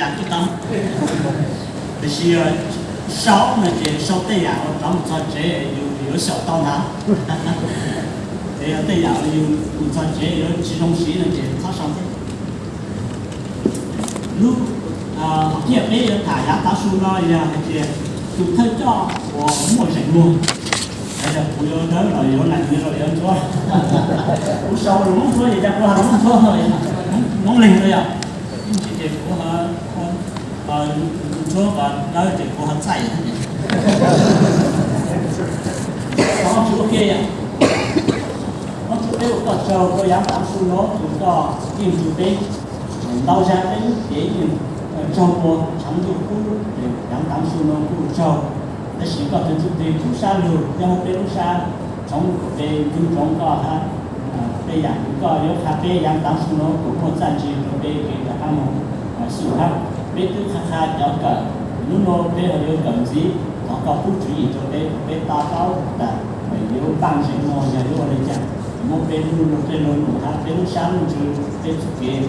Yam kuj tau, tiam sis sau no ces sau tej yam uas rov mus txog tsev yus yuav xyaum tau ntag. Es yog tej yam uas yus mus txog tsev yuav tsis zoo siv no ces txhob sau thiab. Lub hom phiaj peb yuav tham yav tav su no yog hais tias tus thawj coj uas muaj zeem muag. Kuv yuav dawb los yuav nees los yuav ntsuab. Kuv sau lus Hmoob Ntsuab ces cas kuv hais Hmoob Ntsuab, Hmoob Leeg no yom. Tsis ces kuv Ntsuab, Ntsuab dawb ces kuv ho txaij. Ob tsuas ua ke yom, ob tsuas peb ua koj tsaug rau yav tav su no tus koj yeej tsu peb. Ntau zag peb lub cev yeej tsaug ua tshav ntuj kub, yav tav su no kuj tsaug. Tab sis koj tus ntsuj plig tub sab lug nyob hauv peb lub sab tsoov, kuv peb ntxub ntsoov koj hab, tej yam kws koj yuav qha peb yav tav su no kuj muaj txaj ntsig rau peb kev rov qab moog xwb hab. Peb twb qha qha cov kawm, hnub no peb ho yuav kawm ntxiv, thov koj pub tswv yim rau peb, peb to taub tas yuav npaj zeem muag yog yuav ua li cas, muab peb lub luag tej luag lus hab peb lub sab lub ntsws peb txuj kev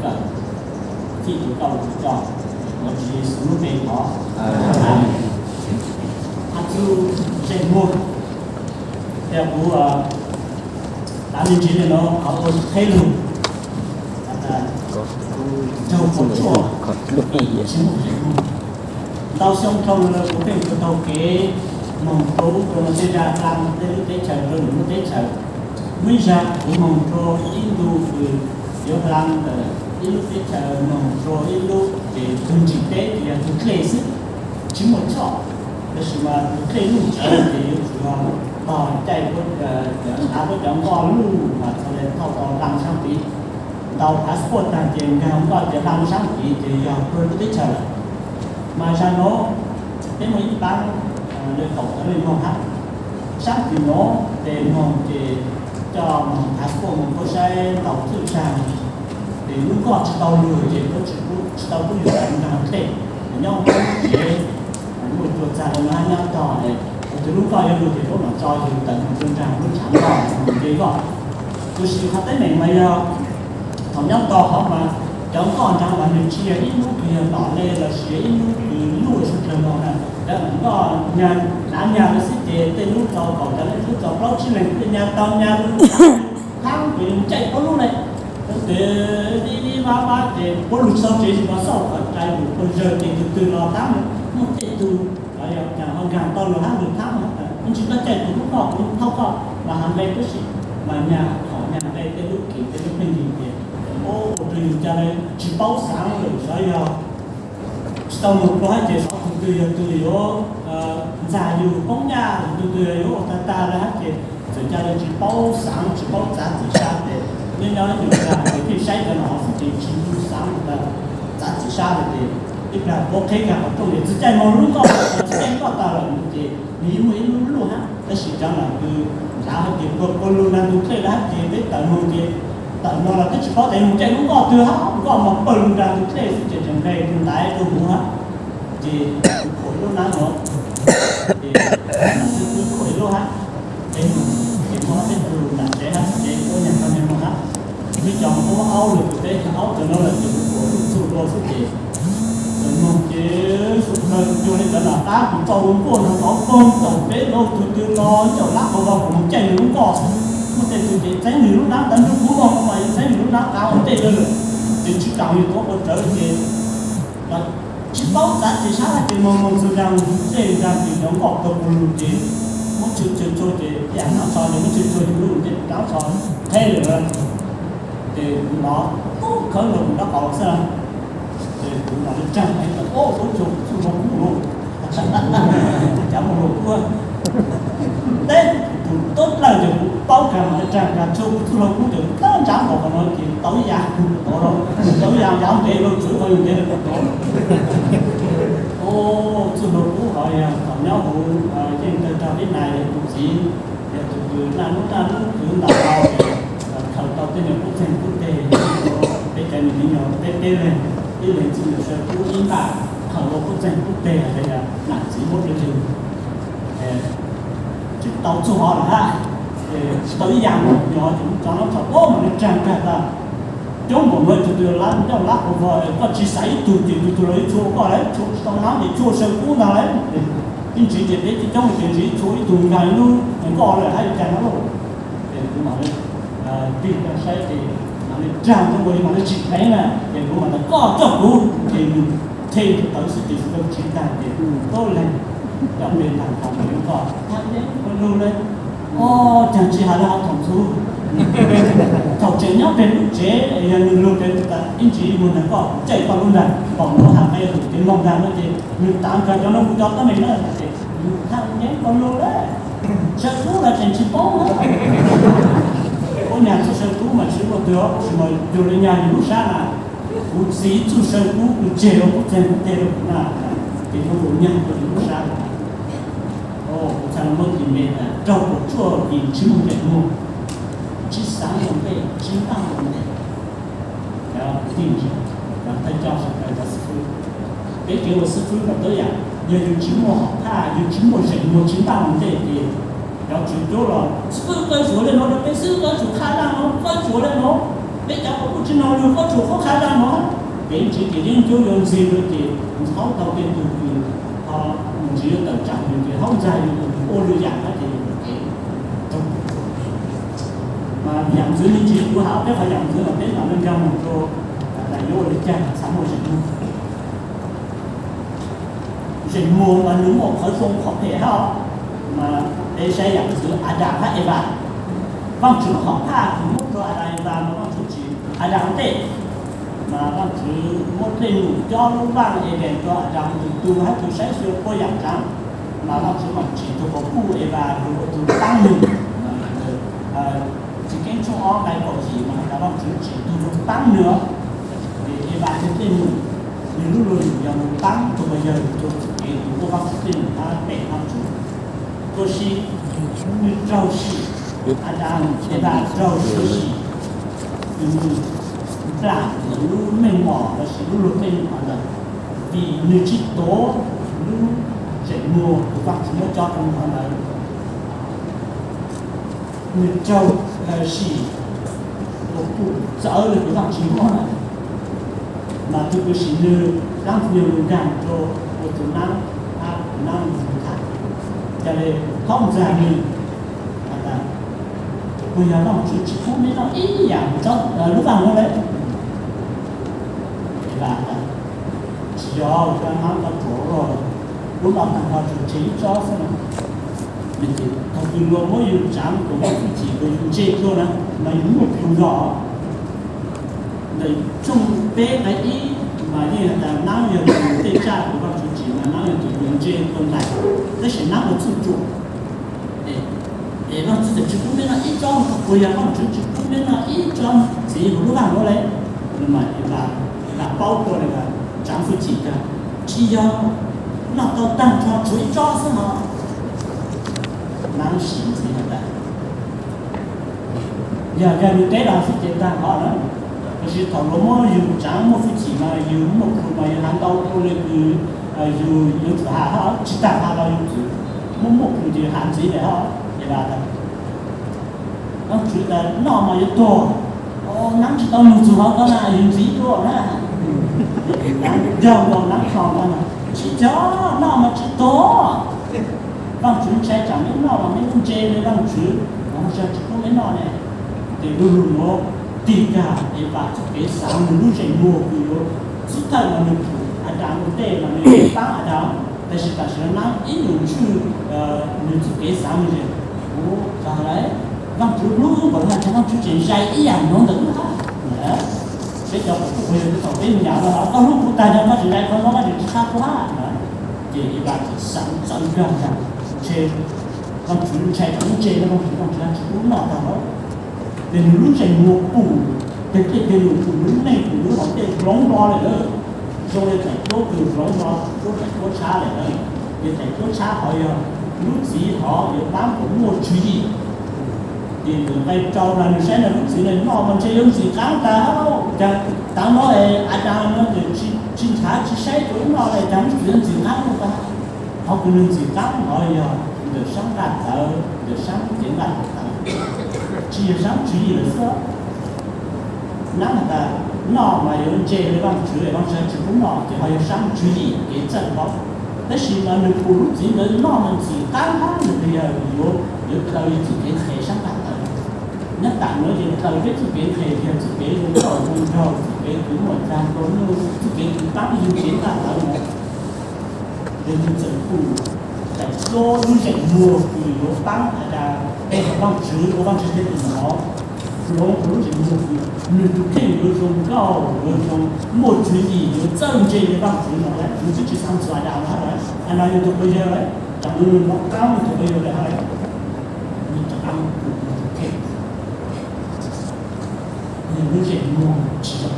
kawm txij rau koj lub txuj coj, ua Tswv Yexus lub npe thov. Hab txuj zeem muag, yog kuv tav me ntsis li no qhov ua qheb lug, raug puas tsuaj, tsis muaj zeem muag. Ntau xyoo dhau lawm kuv pheej taug kev moog rau ub rau no, tej zag hla tej lub teb chaws rau lwm lub teb chaws. Muaj ib zag kuv moog rau ib ntu kws yuav hla ntawm ib lub teb chaws moog rau ib lub, ces tug ntsim teb ces yog tug dlej xwb, tsis muaj choj. Tab sis mas tug dlej nuj tsawv ces yuav tsum tog caij, av puab cov nkoj luj mas txhaj le thauj tau hla saab tid. Ntau passport tag ces nkag nkoj ces hla saab tid ces yog pawg lub teb chaws lawm. Mas zag nuav peb muaj ib paab le kaum tawm leej moog hab, saab kws nuav tes moog ces coj moog passport moog puab saib ntau txuj zag, ces lub nkoj tsis tau lug ces puab tsis tau pub yug nkag dlej. Nyob tsev, muaj cua txag rau nab nyob tog es, tus lub nkoj yuav lug ces puab mam tso yug tawm moog rua nraag lub tshav nkoj moog nce nkoj. Tab sis qhov teeb meem mas yog thaum nyob tog qhov mas cov nkoj nraag mas nws tsis yog ib lub kws yog tom le los sis ib lub kws luj sug dlawg moog na. Cov nkoj nyag, nav nyag lawm xwb ces tej lub txog kaum cov, tej lub txog plaub tsib leeg tej nyag tau nyag lug, thaab ces yus caij puab lub le, ces li li vab vab ces puab lug tsis tau tsev tsis tau xauj kom rais lug puab zawg ces tug twg los thaab muaj tej tug los yog cas ho nkaag tau lug hab lug thaab, ib ntsis koj caij tug lub nkoj kuv thauj koj mas hav nqe tub si, mas nyag thaum nyag nqe tej lub kis tej lub pheej yig ces ua rua yus ca le tsis paub xaav lawm, xyov yog tsis tau moog dlua hab ces xyov tug twg yog tug yuav ntxag yus poob nyaj, tug twg yuav ua tag tag le hab ces txawm ca le tsis paub xaav tsis paub txav txim sab ces nyob nyob ib nyuag pliag ces pheej saib cov no xwb ces tsis tug xaav txav txim sab le ces ib pliag puab qheb nkag qhov rooj ces txawm caij moog lub nkoj, txawm caij nkoj tag lawm ces nws yeej muaj ib lub luj hab. Tab sis cov nam kws nrad hab ces puab puab lug nraag ntug dlej le hab ces peb tawm moog ces tawm moog los twb tsis paub tes moog caij lub nkoj twg hab, nkoj moog pawg lug nraag ntug dlej xwb ces tseem nqes rua ntaiv rua huv hab. Ces kuv khuam lub nab nuav, ces kuv khuam ib lub hab, ces muaj peb tug nam tsev hab ces puab nyag tau nyag moog hab. Peb cov muaj aub lug, peb cov aub cov nuav lawm ces kuv khuam lub txuj dua xwb ces txawm moog ces sub plawg cuag le cov nam qab kuv txaus lug nkuaj nrog tov poog txaus peb lub tug twg los ncaum lab qhov vag kuv moog caij nws lub nkoj. Muaj tej tug ces txeeb nws lub nab tav nrug kuv moog mas yog txeeb nws lub nab qav ua ntej lawm, ces tsis kaam yug tuav ua rawv ces tsis paub txav txim sab hab ces moog moog txug nraag ntug dlej nraag ces cov nkoj pawg lug ces muab tsw tsw tsua ces yam nrov tso ces muab tsw tsua ces lub ncej rov tso qheb lawm. Ces kuv los khawb lug kuv rab qau xwb, ces kuv mam li tsaag hais tas, Ub, ub, txuj hlua kub lauj, cas muaj hlua kub. Teb tus tub dlawg ces kuv paub kag mam li tsaag kag tsua kuv txuj hlua kub ces kuv txawm ntsav nkaus qhov no ces tau ib yaam, tau ib yaam yav ntev lug txwv qhov yug ntev lug tau. Ub, txuj hlua kub hov yog thaum nyob huv yeej tawg rog peb nais yog tus txiv, yog tus kws naj nub naj nub kws ntaus hau, khaws tau tej nyuag qub txeeg qub teg, peb cov niam me nyuam peb peb leeg, ib leeg txij nkawm sawv kub ib npaj khaws ua qub txeeg qub teg, nam txiv muab rau yug, tsis tau txuj hov lawm hab, tsis tau ib yaam, nyuam qhuav tso nab tso ub mam li tsaag kag tas. Coob npaum no tus twg lab ncauj lab qhuav vog, koj tsis xaiv ib tug ces tus twg los ib txhua koj lawm, txhua tsis tau lab ces txhua saw kub ntag lawm. Ib ntsis ces peb coob ces ntsis ib txhua ib tug nkaag lub nkoj lawm hab li cas no lauj. Ces kuv mam li tig rau saib ces mam li rag rau ua li mam li tsim pleev na, ces kuv mam tas koj coj kuv ces nws the tawv xwb ces xwb tau tsis tag ces tub leeg coj npe ntaag thaum ntawd koj hab yeeb ua lug le. O, caag tsis has le hov thaum ntxuv, thaum tseem nyob peg lub tsev yog nws lug ces ib ntsis mus ntaag koj caij koj lub ntaag npaum no has qe hum ces moog ntaag no ces nws tav kag cov no kuv cov teeb meem na ces nws hab yeeb ua lug le. Saw kub los tseem tsis paub na. Ua nyag txuj saw kub mas tsis ua twg, tsis mas yug le nyag yug lub sab na. Kuv txiv txuj saw kub kuv tseg rau kuv txeeg kuv teg rau kuv na. Ces zoo nkaus nyag rau yug lub sab. Kuv txhaj muab tis npe tas raug puas tsuaj vim tsis muaj nqe muag, tsis xaav ua ntej, tsis npaj ua ntej. Cov kwv tij, cov thawj coj sawv daws cov xib fwb, peb kev ua xib fwb mas tub yam, yog yus tsis muaj hom phaj, yus tsis muaj zeem muag tsis npaj ua ntej ces cov tswv cuab los xib fwb koj tsuas le nuav rau peb, xib fwb koj tsuas qha zaj nuav, koj tsuas le nuav, peb cov uas kuj tsis noog lug koj tsuas qhuab qha zaj nuav. Kev ntsis ces yeeb ncuab yuav ntxig rau ces ntxhov tau tej tug kws ho mus ntsis yuav tawm tsam yus ces haub ntxag yus tus ua lwm yam hab ces yus kev raug. Mas yam ntxwv me ntsis kuv has peb qhov yam ntxwv mas peb mam li nkag mus rau tas yuav ua li cas txhaj muaj zeem muag. Zeem muag mas nws muaj qhov zoo qhov phem hab. Mas peb saib yam ntxwv Adas hab Evas. Vaajtswv hom phaj kws muab rau Adas Evas mas Vaajtswv tsim Adas ua ntej. Mas Vaajtswv muab dlej num cob lub vaaj Edees rau Adas ua tus tu hab tus saib xyuas puag yaam tsaav. Mas Vaajtswv mas tsim tug quas puj Evas lug ua tug paab nwg. Txiv Keeb tshooj ob nqai kaum yim mas has tas Vaajtswv tsim tug lug paab nwg. Evas yog dlej num, nwg lub luag lwm yog lug paab tug uas yog tug txuj kev tug muaj Vaajtswv dlej num hab pem Vaajtswv. Tab sis nwg raug sim, Adas Evas raug sim, nwg nplam nwg lub meej mom lossis lub luag dlej num hov ntawd, vim nwg tsis tuav lub zeem muag kws Vaajtswv muab cob rau nwg hov ntawd. Nwg raug sim uas pum txawv le kws Vaajtswv muab na. Mas tug kws sim nwg dlaab tsi yog nwg nkaag rua ua tug naab, hab tug naab nwg tham, ca le haub ntxag nwg. Puas yog Vaajtswv tsis pub meb noj ib yaam lub vaaj nuav le? Tsis yog, koj naab koj tuav lub noj taag nrho tsuas tseg ib tsob xwb na. Thaum kws luag muab yug tsaav kuas muaj hwj chim kuas yug ntse dlua na, mas yug muaj plhus zog. Ntawm tshooj peb nqai ib mas yeej has tas naab yog tus tej tsaj kws Vaajtswv tsim mas naab yog tus yuav ntse dlua ntais, tab sis naab ua txuj ruam. Es Vaajtswv txawm tsis pub meb noj ib tsob, puas yog Vaajtswv tsis pub meb noj ib tsob ntxiv huv lub vaaj nuav le? Mas Evas paub dlua le, tsaav hwj chim kag, tsis yog, noj tau taag nrho tshuav ib tsob xwb hov. Naab sim ntxiv has tas, yog, yog nwg teb los xwb ces taag hov na. Tab sis thaum luag muab yug tsaav muaj hwj chim mas yug muaj plhus mas yug has ntau dua le kws yug yuav tsum has hab, tsis taag has los yug txwm muaj muaj plhus ces yug has ntxiv le hab. Ces Vaajtswv tas noj mas yuav tuag, naab tsis tau nug txug hov ko na, yug ntxiv dlua na. Yog nkaus naab hlo ko na, tsis yog, noj mas tsis tuag. Vaajtswv ntshai tsaam meb noj los meb ntse le Vaajtswv, Vaajtswv tsis pub meb noj ne. Ces du lug nuav tig kag Evas txuj kev xaav, nwg lub zeem muag kws yuav xub thawj mas nwg pum Adas ua ntej mas nwg paab Adas, tab sis tam sim no naab ib nyuas ntswj nwg txuj kev xaav nwg le. Ua, txog le, Vaajtswv hlub kuv hab, Vaajtswv tseem zais ib yaam nuav ntawm wb hab. Saib cov quas puj puas yog thaum peb mus yam no, koj hlub kuv taag no koj tseem zais qhov no, koj tseem tsis qha kuv hab. Ces Evas txawm xaav txawv kag tas, ntshe Vaajtswv ntshai tsaam ntse le Vaajtswv, Vaajtswv tsis pub noj taag lawm. Ces nwg lub zeem muag pum, tej dlej tej num pum, nwg lub neej pum, nwg lub hauv tej hloov nto le lawm. Zoo le daim duab kws hloov nto, duab daim duab tshab le lawm. Ces daim duab tshab hov yog lub txiv hov yuav paab kuas muaj tswv yim. Ces ntawm nqai rau na nwg saib na lub txiv na noj mas ntshe yuav ntxim qaab taag, cas tav no Adas no tsis nrhav tsis saib rua wb noj le, cas lub txiv yuav ntxim qaab taag. Qhov kws nwg ntxim qaab hov yog ntawm saab nqaj tawv, ntawm saab cev nqaj tawv, tsis yog saab tswv yim lawm xwb. Nab has tas noj mas yuav ntse li Vaajtswv, Vaajtswv tsis pub noj, ces ho yuav saib tswv yim kev txawj paub. Tab sis mas nws pum lub txiv ntawd noj mas ntxim qab hab, nws twb yog yuav, yuav daws yus txuj kev nqhes sab nqaj tawv. Nyob tam nuav ces daws peb txuj kev nqhes, yog txuj kev zoo nkauj zoo nraug, txuj kev kws muaj txag nplua nuj, txuj kev kws paab yug kev nqaj tawv mus. Yog nws txawm pum tawm tuab lub zeem muag kws yuav paab has tas peb haiv Vaajtswv ua Vaajtswv tej tus mov, hloov kuv lub zeem muag kws nws tus kheej yuav zoo nkauj, yuav zoo muaj tswv yim, yuav txawj ntse li Vaajtswv no lawm, nws twb tsis xav ntxuav daus hab lawm, has no yog tus quas yawg lawm, tsam nws mus qaab tus quas yawg lawm hab lawm, nws rov qaab mus pum nws tus kheej. Yog lub zeem muag tsis zoo.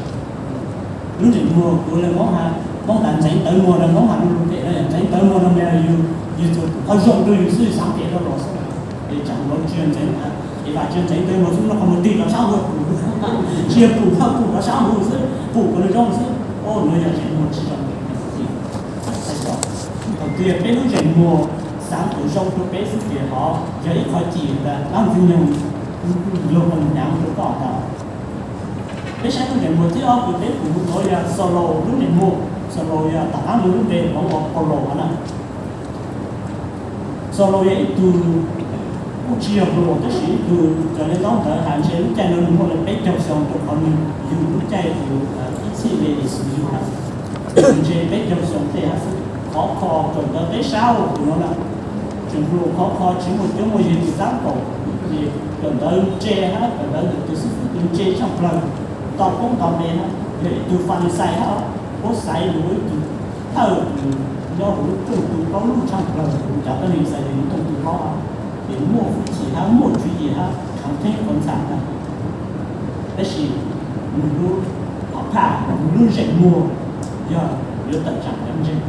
Lub zeem muag kws le Moob has, Moob tas ntxeev tawv muag no, Moob has lub lub pem no, ntxeev tawv muag no mas yus, yus tsuas pum qhov zoo rau yus xwb, yus xaav pem rau los xwb. Es tsam nkaus tsis yog ntxeev, es vam tsis yog ntxeev tawv muag xwb, noj qhov muag tig rov saab hwv pum, tsis yog pum, pum rov saab hwv xwb, pum kom nws zoo xwb. Au, nws yog zeem muag tsis zoo. Thaum twg yog peb lub zeem muag xaav kom zoo rau peb xwb ces hov yog ib qhov cim tas dlaab ntxwg nyoog luag ua hnyav rau koj ntag. Peb saib lub zeem muag thib ob kws peb pum mus tod yog Xaulus lub zeem muag. Xaulus yog tom qaab nws lub npe hloov ua Paulus no na. Xaulus yog ib tug kuj tsis yog hluas tab sis ib tug raws le ntaub ntawv has ntshe lub caij no nws muaj li peb caug xyoo rau qhov nws yug lub caij kws ib txhij le Yexus yug hab. Ntshe peb caug xyoo tej hab xwb, khov kho kawm ntawv qib sab ua tus no na. Tseem hluas khov kho tsis muaj cuab muaj yig kws tab kaum, ces kawm ntawv ntse hab kawm ntawv ntawm tus xib fwb kws ntse tshaaj plawg, tau poob tau me hab, yog ib tug Falixais hab, puab xaiv nws ua ib tug thawj kws nyob huv lub rooj tu plaub lug tshaaj plawg, cov tuab neeg Yixalayees rooj tu plaub hab, ces muaj hwj chim hab muaj tswv yim hab khav theeb qhov ntxag ntag. Tab sis nws lub hom phaj, nws lub zeem muag yog yuav tawm tsaam cov ntseeg.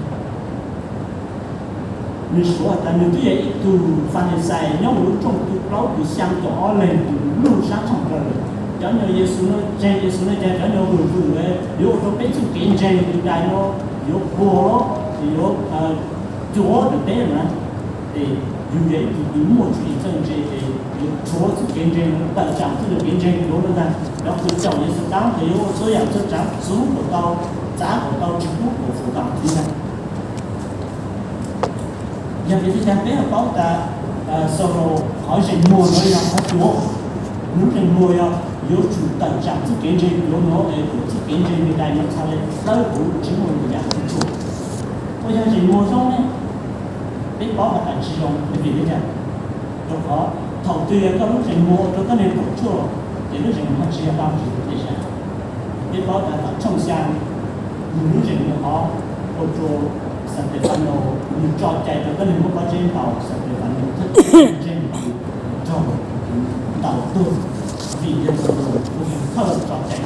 Nws suav has tas nws twb yog ib tug Falixais nyob huv lub rooj tu plaub kws xyaa caum ob leeg kws lug sab tshaaj plawg. Cov nyuag Yexus no, ntseeg Yexus no cas cov nyuag vwm vwm yuav ua rau peb txuj kev ntseeg Yudais no yuav puag los yuav cuav ntawm peb na. Ces yus yog ib tug kws muaj tswv yim txawj ntse ces yuav rhuav txuj kev ntseeg, tawm tsaam txuj kev ntseeg cuav lawm ntag. Cov kws caum Yexus taab ces yuav ua txhua yaam txhua tsaav txuv kom tau, txav kom tau, tsis pub kom fum tau ntxiv ntag. Yog vim li cas peb ho paub tas Xaulus qhov zeem muag no yog qhov cuav? Nws lub zeem muag yog yuav tsum tawm tsaam txuj kev ntseeg cuav no es kom txuj kev ntseeg Yudais no txhaj le dawb huv tsis muaj lwm yam txuj cuag. Ua yog zeem muag zoo ne? Peb paub has tas tsis zoo, vim li cas? Rau qhov thaum twg yog koj lub zeem muag ua rau tuab neeg puam tsuaj, ces lub zeem muag tsis yog Vaajtswv tej zag. Peb paub tas tom tshooj xyaa, nws lub zeem muag hov ua rau Xatefanaus, nws tso cai rau tuab neeg muab pob zeb ntaus, Xatefanaus thiaj ntseeg raug ntaus tuag, vim yog Xatefanaus ua thawj tso cai.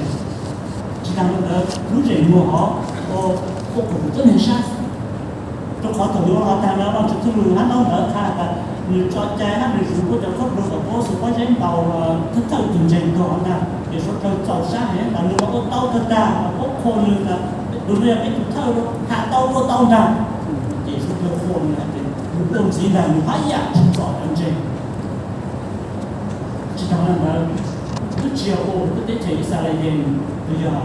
Tsis taag le ntawd, lub zeem muag hov ua, ua kom tuab neeg sab. Rau qhov thaum nws ua los taag no Vaajtswv txuj lug hab ntaub ntawv qha tas nws tso cai hab nws zuv puab cov khaub dluag kom puab xuas pob zeb ntaus thawj thawj tug ntseeg tuag hov ntag, ces suav dlawg txaus sab heev tas nws mas ua tau tag tag, puab qhuas nws tas tus no yog peb tus thawj, has tau ua tau ntag. Ces suav dlawg qhuas nws has tas nws ua ntxiv ntag, nws hab yam tsim txom cov ntseeg. Tsis taag le ntawd, twb tsis yog ua rau teb chaws Yixalayees kws yog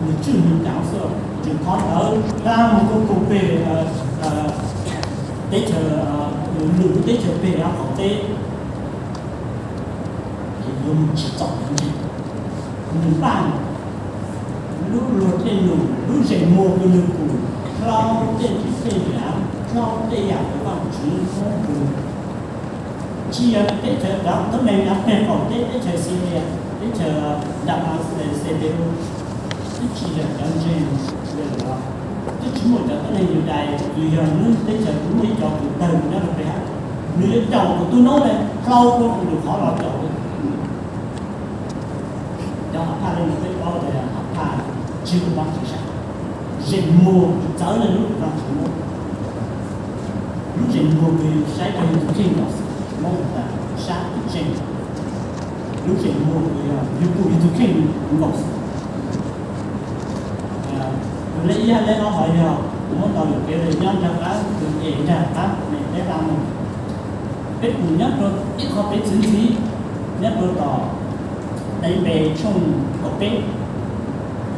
nws tswj nws kaav xwb, tseem thov ntawd taag mus rau peg teb chaws, lwm lub teb chaws peg av qaum teb, ces yuav mus tsim txom cov ntseeg. Nws npaj lub luag dlej num, lub zeem muag kws nws pum, dlhau tej nrim tej nyav, dlhau tej yaam kws Vaajtswv muab rau nws. Tsis yog teb chaws cov tuab neeg av peg qaum teb, teb chaws Xilias, teb chaws Damas, Xebeus, twb tsis yog cov ntseeg, twb tsis muaj cov tuab neeg Yudais, kws yog lub teb chaws kws muaj ib co kws tawg nyob rau peb hab. Nws yuav caum kuv tub noob le, dlhau dlhau lwm qhov los caum. Cov hom phaj le nuav peb paub tas hom phaj tsis yog Vaajtswv sab, zeem muag kws txawv le lub kws Vaajtswv muab. Lub zeem muag kws saib rau yus tus kheej nkaus, muab tas sab tus kheej. Lub zeem muag kws yog yus pum yus tus kheej nkaus. Kws le ib yam le no hov yog kuv muab tau lwm kev le nyob nraag qab, kws es nraag qab me teb qab mus. Peb pum nyob rau ib qho pev txwv ntxiv, nyob rau tom Daviv tshooj kaum peb,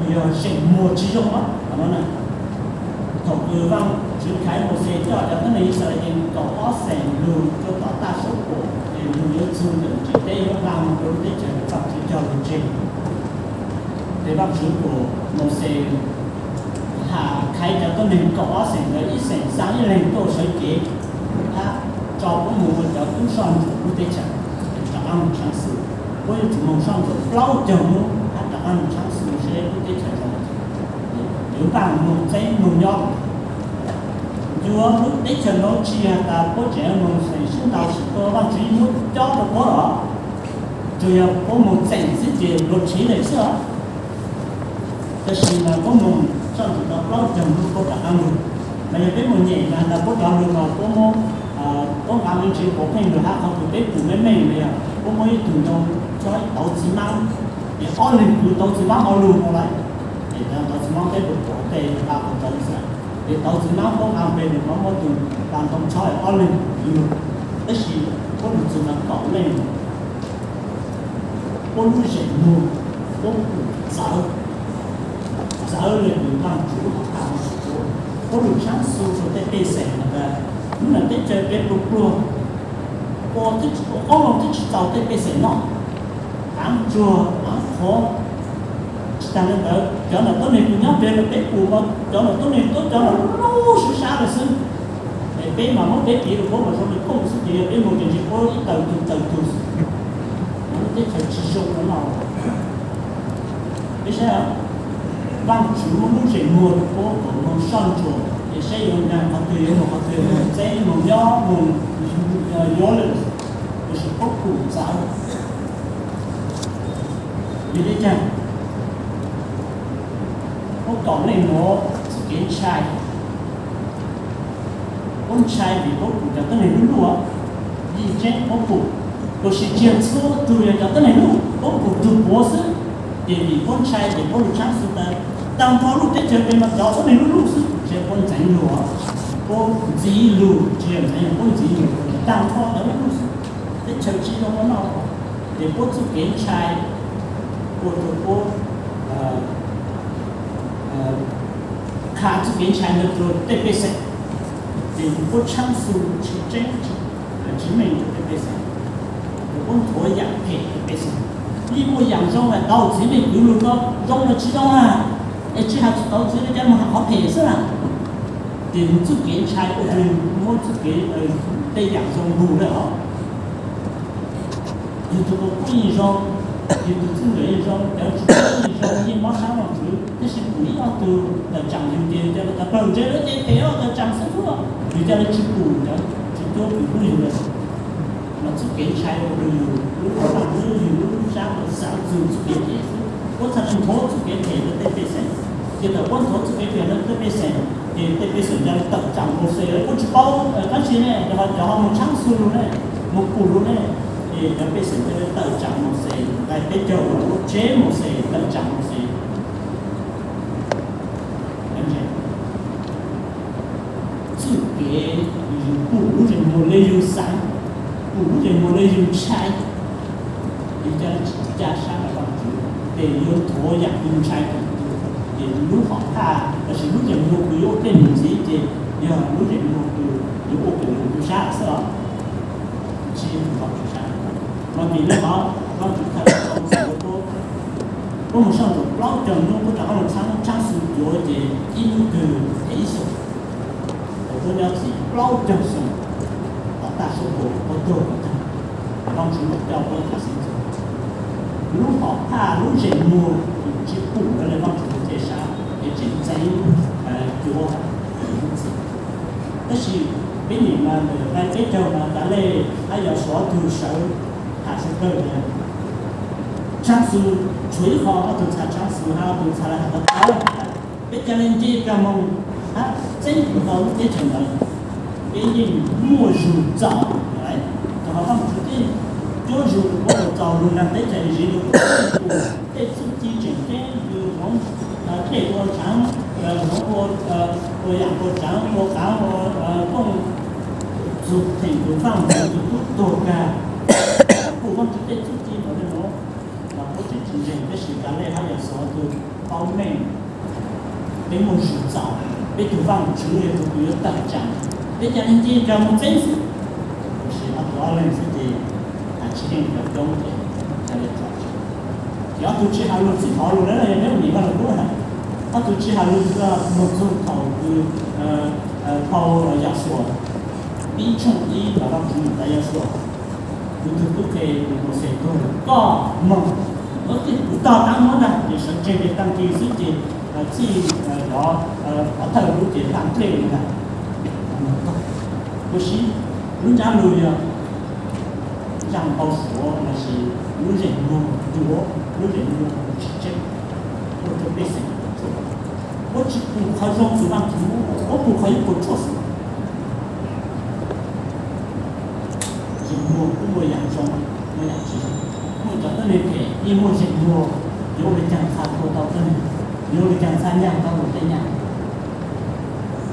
Yog zeem muag tsis zoo os. Thaum kws Vaajtswv khaiv Mauxes coj cov tuab neeg Yixalayees kaum ob xeem lug rua tom taab suab kuam, es lug yuav txug ntawm ntsis teb yuav nqaa moog rua lub teb chaws Vaajtswv cog lug tseg. Ces Vaajtswv kuas Mauxes has khaiv cov tuab neeg kaum ob xeem ntawd, ib xeem xaa ib leeg tuaj sawv cev, hab tso puab moog ua cov tub soj ntsuam lub teb chaws, rov qaab moog tshaab xyu. Puab yuav tsum moog soj ntsuam plaub caug nub hab rov qaab moog tshaab xyu seb lub teb chaws zoo. Yuav npaaj moog txeeb moog nyob. Yuav lub teb chaws nuav tsis has tas puab tseem moog xeem sib ntaus sib tua, Vaajtswv muab cob rua puab los, tsuas yog puab moog txeem xwb ces luag tshiv lawm xwb os. Tab sis mas puab moog soj ntsuam tau plaub caug nub puab rov qaab lug. Mas yog peb moog nyem mas tas puab rov lug mas puab muab, puab nqaa me ntsis quav pheej lug hab qhov kws peb pum meej meej mas yog puab muab ib tug ntoo tso tauv txiv maab, es ob leeg kwv tauv txiv maab ob lug ua lawm. Es tauv txiv maab peb pum pum tej nqaa qhov ntoo xwb, es tauv txiv maab puab nqaa peg lug mas muab tug nqaa ntoo tso ob leeg kwv lug. Tab sis puab lug txug mas kaum leej, puab lub zeem muag, puab pum txawv, txawv le kws Vaajtswv has tas, puab lug tshaab xyu rua tej pej xeem has tas, lub nram teb chaws peb pluag pluag, ua qoob loo twb tsis txaus tej pej xeem noj, av ntsuag av qhuav. Tsis taag le ntawd, cov nram tuab neeg kws nyob peg rua peb pum mas cov nram tuab neeg tuab cov nram lub sab sab lawm xwb. Es peb mas muab peb piv rua puab mas zoo li kooj xwb, ces yog peb moog ces ntshe puab ib tawm tug tawm tug xwb. Lub teb chaws tsis zoo ua luaj. Peb saib, Vaajtswv muab lub zeem muag rua puab kom moog soj ntsuam, es saib yuav nkaag qhov twg yuav moog qhov twg, moog txeeb moog nyob moog yuav lawm, tab sis puab pum txawv. Vim le caag? Puab kaum leej nuav txuj kev ntshai, puab ntshai vim puab pum cov tuab neeg lub luj, yeej tseeb puab pum, tab sis tsis yog txhua tug yog cov tuab neeg luj, puab pum tug puav xwb. Ces vim puab ntshai ces puab lug tshaab xyu tas, taag nrho lub teb chaws peb mas cov tuab neeg luj luj xwb, ntshe puab ntxeev luag, puab ntxiv lug, tsis yog ntxeev, puab ntxiv lug, taag nrho cov luj luj xwb, teb chaws tsis zoo ua luaj. Ces puab txuj kev ntshai ua rua puab qha txuj kev ntshai ntawd rua tej pej xeem, ces puab tshaab xyu tsis tseeb, tsis meej rua tej pej xeem, puab nthuav yaam phem rua pej xeem. Yeej muaj yaam zoo mas tauv txiv leej kwv lug no zoo los tsis zoo na, es tsis has txug tauv txiv leej kwv moog has qhov phem xwb na. Ces txuj kev ntshai ua rua muab txuj kev, tej yaam zoo lug lawm os. Yug tug quas puj yeej zoo, yug tug txwj nkawm yeej zoo, cov tsis quas puj yeej zoo, yeej mob sab Vaajtswv, tab sis pum ib ob tug tawm tsaam yug ces yug ca le tas pawg ntse lawm ces phem ob tawm tsaam xwb xwb, yug ca le tsis pum cov tsis quas puj yug lawm. Mas txuj kev ntshai ua rua yug lub qhov rooj, yug lub sab xaav txug txuj kev phem xwb. Puab txhaj le nthuav txuj kev phem rua tej pej xeem, ces thaum puab nthuav txuj kev phem rua tej pej xeem, ces tej pej xeem ca le tawm tsaam Mauxes, puab tsis paub dlaab tsi ne, cov ho moog tshaab xyu lug ne, moog pum lug ne, ces cov pej xeem ca le tawm tsaam Mauxes, nqai peb caug lug tseb Mauxes, tawm tsaam Mauxes. Txuj kev yug pum lub zeem muag le yug xaav, pum lub zeem muag le yug ntshai, yug ca le tsis ca sab Vaajtswv, ces yuav nthuav yaam yug ntshai tug, ces lub hom phaj lossis lub zeem muag kws yuav ua tej num ntxiv ces yog lub zeem muag kws yuav ua pum lug yug sab xwb os. Tsis yog Vaajtswv sab. Mas vim le qhov Vaajtswv txhaj le tau txug puab, puab moog soj ntsuam plaub caug nub puab rov qaab moog tshaab, tshaab xyu cuav ces ib nub twg es ib xyoos. Puab nyob txug plaub caug xyoo, tom taj suab puam puab tuag, Vaajtswv mam coj puab txug xeeb txug. Lub hom phaj lub zeem muag tsis pum le Vaajtswv txuj sab, es tseem ntxeev cuav. Tab sis peb nyeem mas ntawm nqai peb caug mas tas le hab yog suav tug sawv tham sawv dlawg tias tshaab xyu tshuav ib qho, ob tug txha tshaab xyu hab ob tug txha le has tas, peb ca le nce kag moog hab txeeb tau lub teb chaws ntawd, peb yeej muaj zug txaus. Rau qhov Vaajtswv tej cuab zug puab ua txaus lug nraag teb chaws Iziv, tej txuj ci tseem ceeb, yug hloov dlej ua tshaav, hloov ua yaam ua tshaav, ua qaav, ua kooj, txug theem tug faaj tug tub tuag kag, kuj Vaajtswv tej txuj ci ntawd le nuav, mas puab tseem tsis ntseeg. Tab sis tas le hab yog suav tug Paub meej, peb muaj zug txaus, peb tus Vajtswv yog tus uas yuav tawm tsam, peb cov neeg ces cov mus txeeb xwb. Tiam sis ob tug ob leeg xwb ces hais tsis yeej cov coob ces hais li tso. Ces ob tug tsis hais lus txij thaum lus lawm, peb ua niam Vaj Lug Kub hais, ob tug tsis hais lus txog mus txog thaum kws phau Yausuas, ib tshooj ib los Vajtswv nug rau Yausuas, kuv tus tub qhe Mauxes tuag lawm, koj moog, kuv tog taab muab ntag, ces sawv tsees ces taag kis xwb ces txij cov pov thawj lub ces taag dlej ntag. Tab sis lub ntsab lug yog zaj npau suav lossis lub zeem muag, lub zeem muag tsis tseeb, ua rau pej xeem puas tsuaj, puab tsis pum qhov zoo tus Vaajtswv muab, puab pum qhov yuav puas tsuaj xwb. Zeem muag kuj muaj yaam zoo, muaj yaam tsis zoo. Muaj cov tuab neeg phem yeej muaj zeem muag, yuav ua le caag txha tua tau tuab neeg, yuav ua le caag txha nyaag tau luag tej nyaab.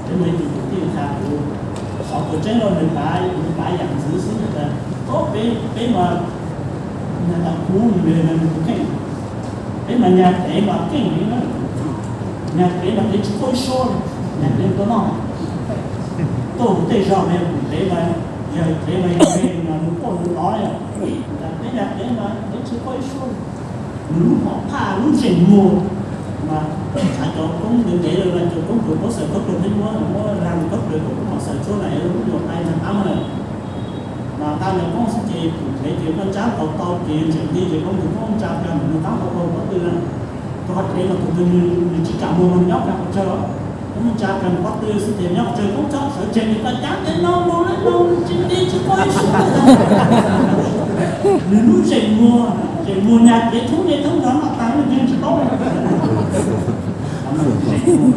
Peb muaj ib tug kwv tij has kuv, xov tuaj tseeb los nws pav, nws pav yaam ntxwv xwb, nws tas, o, peb, peb mas, nws tas kuv nws, nws tus kheej, peb mas nyag tev mas keej heev na, nyag tev mas tev tsis paub ib suab li, nyag tev tuaj noj, tuaj huv tej zog mas yog tev mas, yog tev mas yog nws quaj nws lov li, tas peb nyag tev mas tev tsis paub ib suab li. Nws lub hom phaj lub zeem muag mas txhais cov koob ntev ntev lawm, cov koob kws puab xaws khaub dluag thiab muab, muab lag khaub dluag kom koob mom xaws tshuab na, lub nyuam qai nag qab lawm. Mas nqa nws koob xwb ces pum dheev ces koj ntsab tau tau ces ntseem li ces koob tus koob ntsa kag ntawm nws qab qhov pob tw na, rau qhov dheev los tus twg nws tsis kam muag nws nyob kag qhov tsawg, koob ntsa kag nws pob tw xwb ces nyob qhov tsawg koob txhob sawv tsees ces koj cab tes no mus lawm no tsis tib tsis paub ib suab. Nws lub zeem muag, zeem muag nyag kev thoob ntiaj thoob nrog noj tas yeej tsis paub li. Zeem muag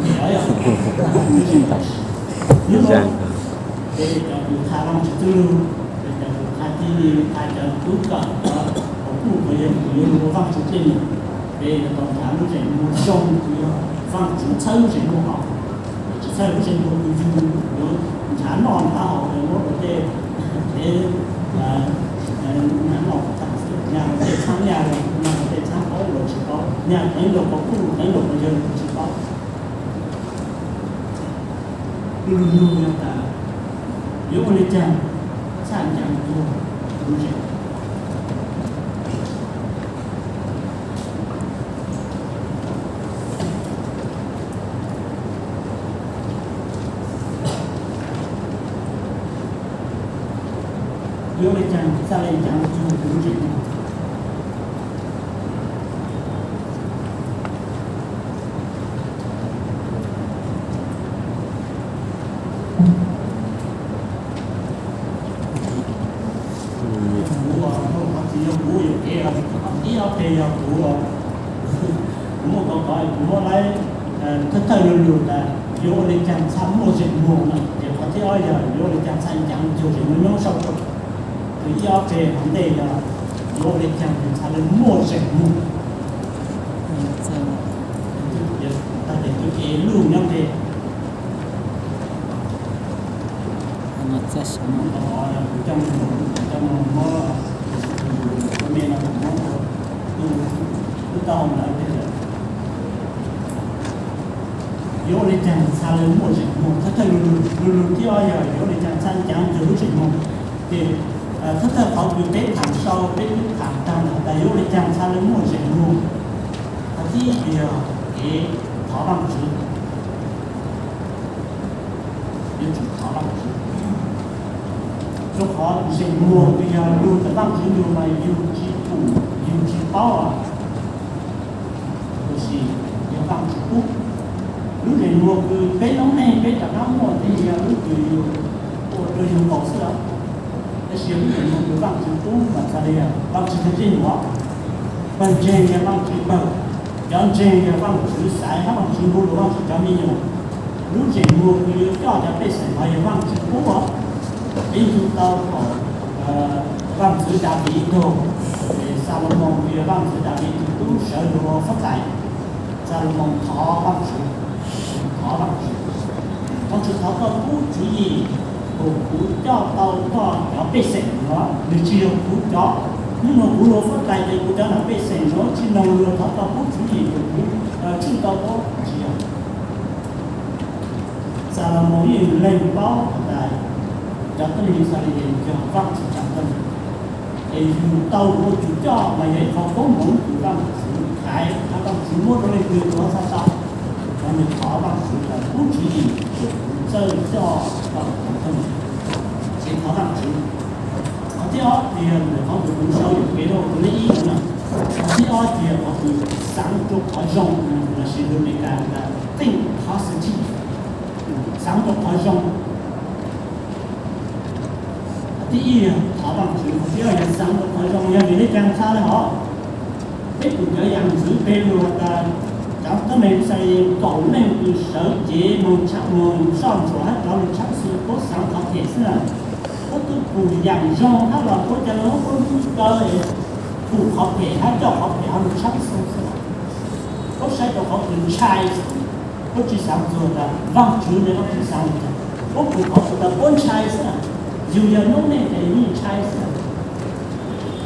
ces, ces cov kws qha Vaajtswv txuj lug, ces cov kws qha tib li qha cov tub kawm cov uas kuj puas yog kws yuav lug ua Vaajtswv dlej num, ces yuav tau nrhav lub zeem muag zoo kws yog Vaajtswv txhawb lub zeem muag hov. Tsis txhawb lub zeem muag kws yug yuav nrhav noj nrhav haus muab ua tej, tej nyag noj tag xwb, nyag tej txhaab nyaj, nyag tej txhaab paub luag tsis paub, nyag teev luag qhov kuj teev luag qhov yawg tsis paub. Lub lug nug yog tas yuav ua le caag txhaj ncav cuag lub zeem. Yuav ua le caag txhaj le ncav cuag lub zeem. Kuv, qhov txiv yog kuv yuam kev, qhov ib ob peg yog kuv, kuv muaj kov kov kuv muab laib thawj thawj lug lug tas yuav ua le caag txhaj muaj zeem muag no, ces qhov thib ob yog yuav ua le caag txhaj ncav cuag zeem muag nyob saum. Tus ib ob peg hov ntej yog yuav ua le caag txhaj le muaj zeem muag. Tag tes tus es luj nyob ntej. Yuav ua le caag txhaj le muaj zeem muag, thawj thawj lug lug, lug lug thib ob yog yuav ua le caag txhaj ncav cuag lub zeem muag. Ces thawj thawj qhov kws peb thaam sau peb twb thaam taag lawm tas yuav ua le caag txhaj le muaj zeem muag. Qhov thib ib yog kev thov Vaajtswv. Yuav tsum thov Vaajtswv, rua qhov zeem muag kws yog lug ntawm Vaajtswv lug mas yug tsis pum, yug tsis paub, tab sis yog Vaajtswv pub. Lub zeem muag kws peb noob neej peb rov qaab muaj ces yog lub kws yug ua rua yug nkaus xwb os. Tab sis yog lub zeem muag kws Vaajtswv pub mas txhaj le yog Vaajtswv tug dlej num. Pawg ntseeg yog Vaajtswv pawg, cov ntseeg yog Vaajtswv xaiv hab Vaajtswv npug lug Vaajtswv cov me nyuam. Lub zeem muag kws yuav coj cov pej xeem los yog Vaajtswv pub os. Peb ncu tau thaum Vaajtswv Daviv tuag, Xalumoos kws yog Vaajtswv Daviv tug tub sawv lug ua huab tais, Xalumoos thov Vaajtswv, thov Vaajtswv, Vaajtswv thov koj pub tswv yim kuas kuv coj tau koj cov pej xeem nuav, nws tsis yog kuv cov. Nub nua kuv lug ua huab tais ces kuv cov nam pej xeem nuav tsis noog lug, thov koj pub tswv yim kuas kuv Tshwj tau paub tsis yog. Xalumoos yeej lees paub tas cov tuab neeg Yixalayees yog Vaajtswv tsav tuab neeg, es yug tau ua tswv coj mas yog ib qho koob hmoov kws Vaajtswv thaiv, Vaajtswv muab rau leej twg los txhaj tau. Mas nws thov Vaajtswv tas pub tswv yim kom kuv txawj coj Vaajtswv tsav tuab neeg, ces thov Vaajtswv. Qhov thib ob tias ntawm qhov kws kuv sau yuam kev rau tus lej ib no na, qhov thib ob tias qhov kws xaav rua qhov zoo, lossis lus Amelikas tas think positive, xaav rua qhov zoo. Qhov thib ib yog thov Vaajtswv, qhov thib ob yog xaav rua qhov zoo. Yog vim le caag txhaj le hov? Peb pum cov yaam ntxwv peg lug tas cov tuab neeg Yixalayees kaum leej kws sawv cev moog tshaab moog soj ntsuam hab cov lug tshaab xwm puab xaav qhov phem xwb na. Puab tub pum yaam zoo hab los puab ca le muab puab lub kaw pum qhov phem hab coj qhov phem ho lug tshaab xwm xwb. Puab saib rua qhov kws ntshai xwb, puab tsi xaav txug tas Vaajtswv ne, puab tsi xaav txug. Puab pum qhov kws tas puab ntshai xwb, yug yog noob neej ces yeej ntshai xwb.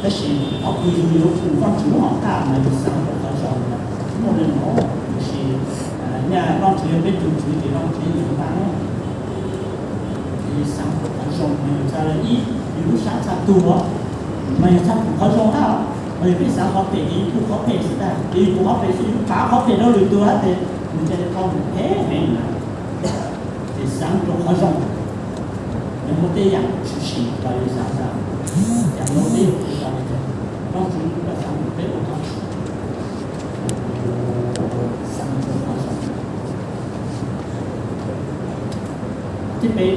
Tab sis qhov kws yug yuav pum Vaajtswv lub hom thaj mas yug xaav rua qhov zoo na, muaj le nuav. Tiam sis nyaj Vaajtswv yog peb tug Tswv ces Vaajtswv yuav mas yug xaav rua qhov zoo mas yug txhaj le ib, yug lub sab txhaj tuag, mas yug txhaj pum qhov zoo hab. Mas yog peb xaav qhov phem ces yug pum qhov phem xwb tag, ces yug pum qhov phem xwb yug pav qhov phem rau lwm tug hab ces nws ca le tau mus phem heev na. Ces xaav rua qhov zoo, yog muaj tej yaam tshwm sim los yug xaav tas, yaam nuav peb yog Vaajtswv, Vaajtswv kuj xaav peb ua qhov zoo. Thib peb,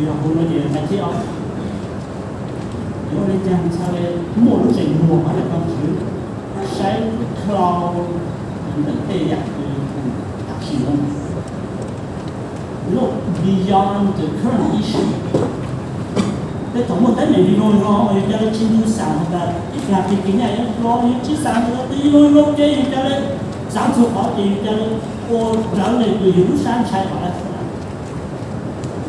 yog hu no ces nqai thib ob, yuav ua le caag txhaj le muaj lub zeem muag hab le Vaajtswv saib dlhau ntawm tej yaam kws tam sim nuav. Look beyond the current issue. Tej thaum muaj teeb meem li no no mas yug ca le tsi ncu xaam tas ib plag pig kig nyaj yuav dlo, yug tsi xaam tas pig li no no ces yug ca le xaav txug qhov ces yug ca le ua rawv le kws yug lub sab ntshai qhov dlaab tsi.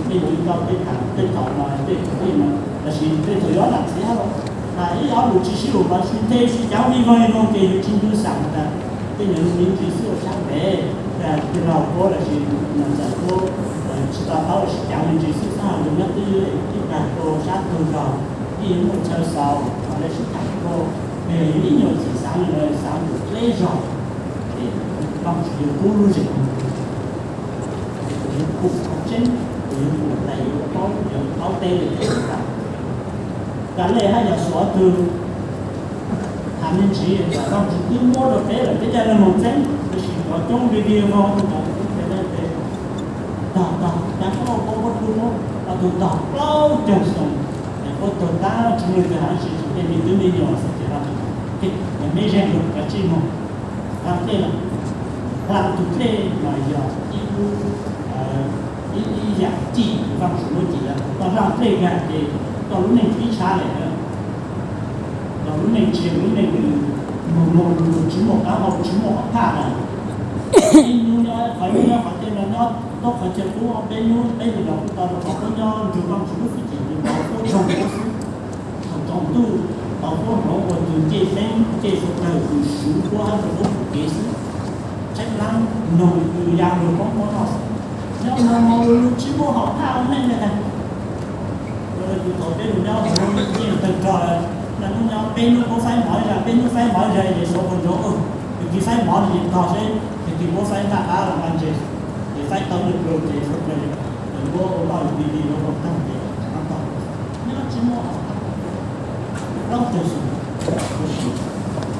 Tej nuav yug tau tej thaum, tej thaum no tej thaum no, tab sis tej thaum yuav lam txiv hab los tas ib ob lus tsi sib lus los sib nte sib caav li no li no ces yug tsi ncu xaam tas tej nuav yug me ntsis xwb ua sab ntev, tig laug puab los sis txawm puab tsi tau paub los sis caav me ntsis xwb xab yug nyob twb ib plag rua sab tug zog, ib muaj chaw xaus, le sib tham rua, yug ib nyuag txim xaav li no xaav tus dleb zog, ces Vaajtswv yuav pub lub zeem, yuav pum qhov tseeb, yuav pum tas yuav paub, yuav paub teb le tas. Kav le hab Yausuas tug tham me ntsis tas Vaajtswv twb muab rua peb lawm, peb ca le moog txeeb, tab sis cov coob video no tug tog tug tug tog, cas koj puab puab tug tug tog plaub caug xyoo, puab tug tab tsi muaj leej twg hab, tsi tsum tej me tub me nyuam xwb ces Vaajtswv, mej zeeg lug kav tsij moog hla dlej lawm. Hla tug dlej mas yog ib lub, ib, ib yaam cim Vaajtswv muab cim lawm. Koj hla dlej kag ces koj lub neej ib tshaab le, koj lub neej tsi, lub neej moog moog lug lug tsi muaj qaab hau tsi muaj hom phaj le. Ib hnub nyob qhov nyob qhov tej no nyob tau qhov chaw qub, peb hnub peb lug los kuj tau rua qhov puab nyob nrug Vaajtswv lub fwj chim, tau puab tsoog puab xwb. Thaum tsaus ntuj tau puab hloov ua tug ncej teeb ncej suav dlawg kws suv puab hab rua puab pum kev xwb. Tshaib plab noog kws ya lug poob puab noj xwb. Nyob moog moog lug lug tsi muaj hom phaj ua neej le tag. Thaum peb lug nyob hauv yeej tawg rog, naj hnub nyob peb hnub puab faib mov zag, peb hnub faib mov zag ces suav puab ntsoov, tug kis faib mov no ces tog seb tug kis puab faib ntaj qab los nqa ntses, ces faib tau ib plug ces suav dlawg, tawm npuab ua loj yug di di lug rau taag ces tog. Nyob tsi muaj hom phaj, plaub caug xyoo, tab sis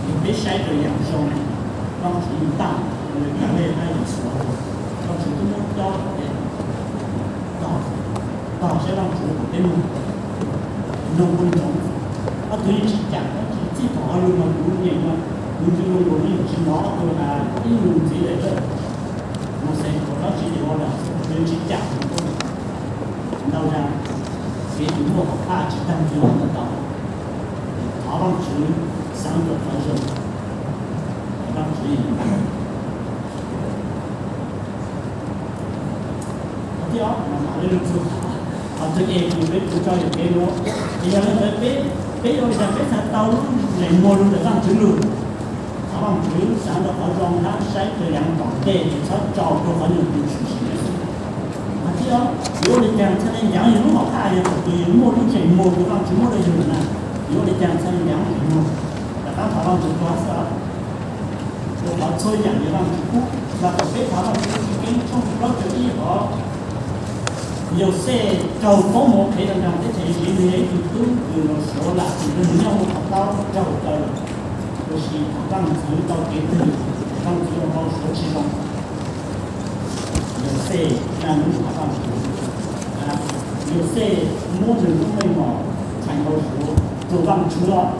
yog peb saib rua yaam zoo, Vaajtswv ntaaj, kav le hab Yausuas, Vaajtswv twb muab cob peb tog, tog saib Vaajtswv peb moog, noog puab ntsoov. Ob tug yeej tsi caam, txij thaum hauv lug mas kuv nyeem mas kuv ntsej muag nkaus yeej tsi hnov ob tug has ib lus ntxiv le. Mauxes thaum dlaab tsi yuav lawm, nws tsi caam ntau zag, kev tug muaj hom phaj tsi taag nrho ntau. Thov Vaajtswv xaav rua qhov zoo, Vaajtswv yeej ntaaj. Qhov thib ob mas mam le lug txug qhov twg es kws peb tug tso yuam kev nuav, es yog le ntawd peb, peb yuav ua li cas peb txhaj tau lub zeem muag lug ntawm Vaajtswv lug? Vaajtswv xaav rau qhov zoo hab saib rau yaav tom ntej es txhob tso rau qhov nyuam qhuav tshwm sim. Hais tias yuav ua li cas txhaj le ncav yug lub hom phaj yog thaum twg yug muaj lub zeem muag kws Vaajtswv muab rau yug na, yuav ua li cas txhaj le ncav lub zeem muag. Rov qaab thov Vaajtswv tuag xwb. Rau qhov txhua yaam yog Vaajtswv pub. Los thaum peb thov Vaajtswv tsi keeb tshooj plaub caug ib hov, Yauxej raug koob moov qhev rau nraag teb chaws Iziv, nwg yog ib tug tub kws los suav lam txim rau nwg nyob ua qhov taub raug taw, tab sis thov Vaajtswv tau kev twg, Vaajtswv ua npau suav tsi zoo. Yauxej na, nwg thov Vaajtswv, Yauxej muab nwg lub meej mom txhais npau suav rua Vaajtswv os.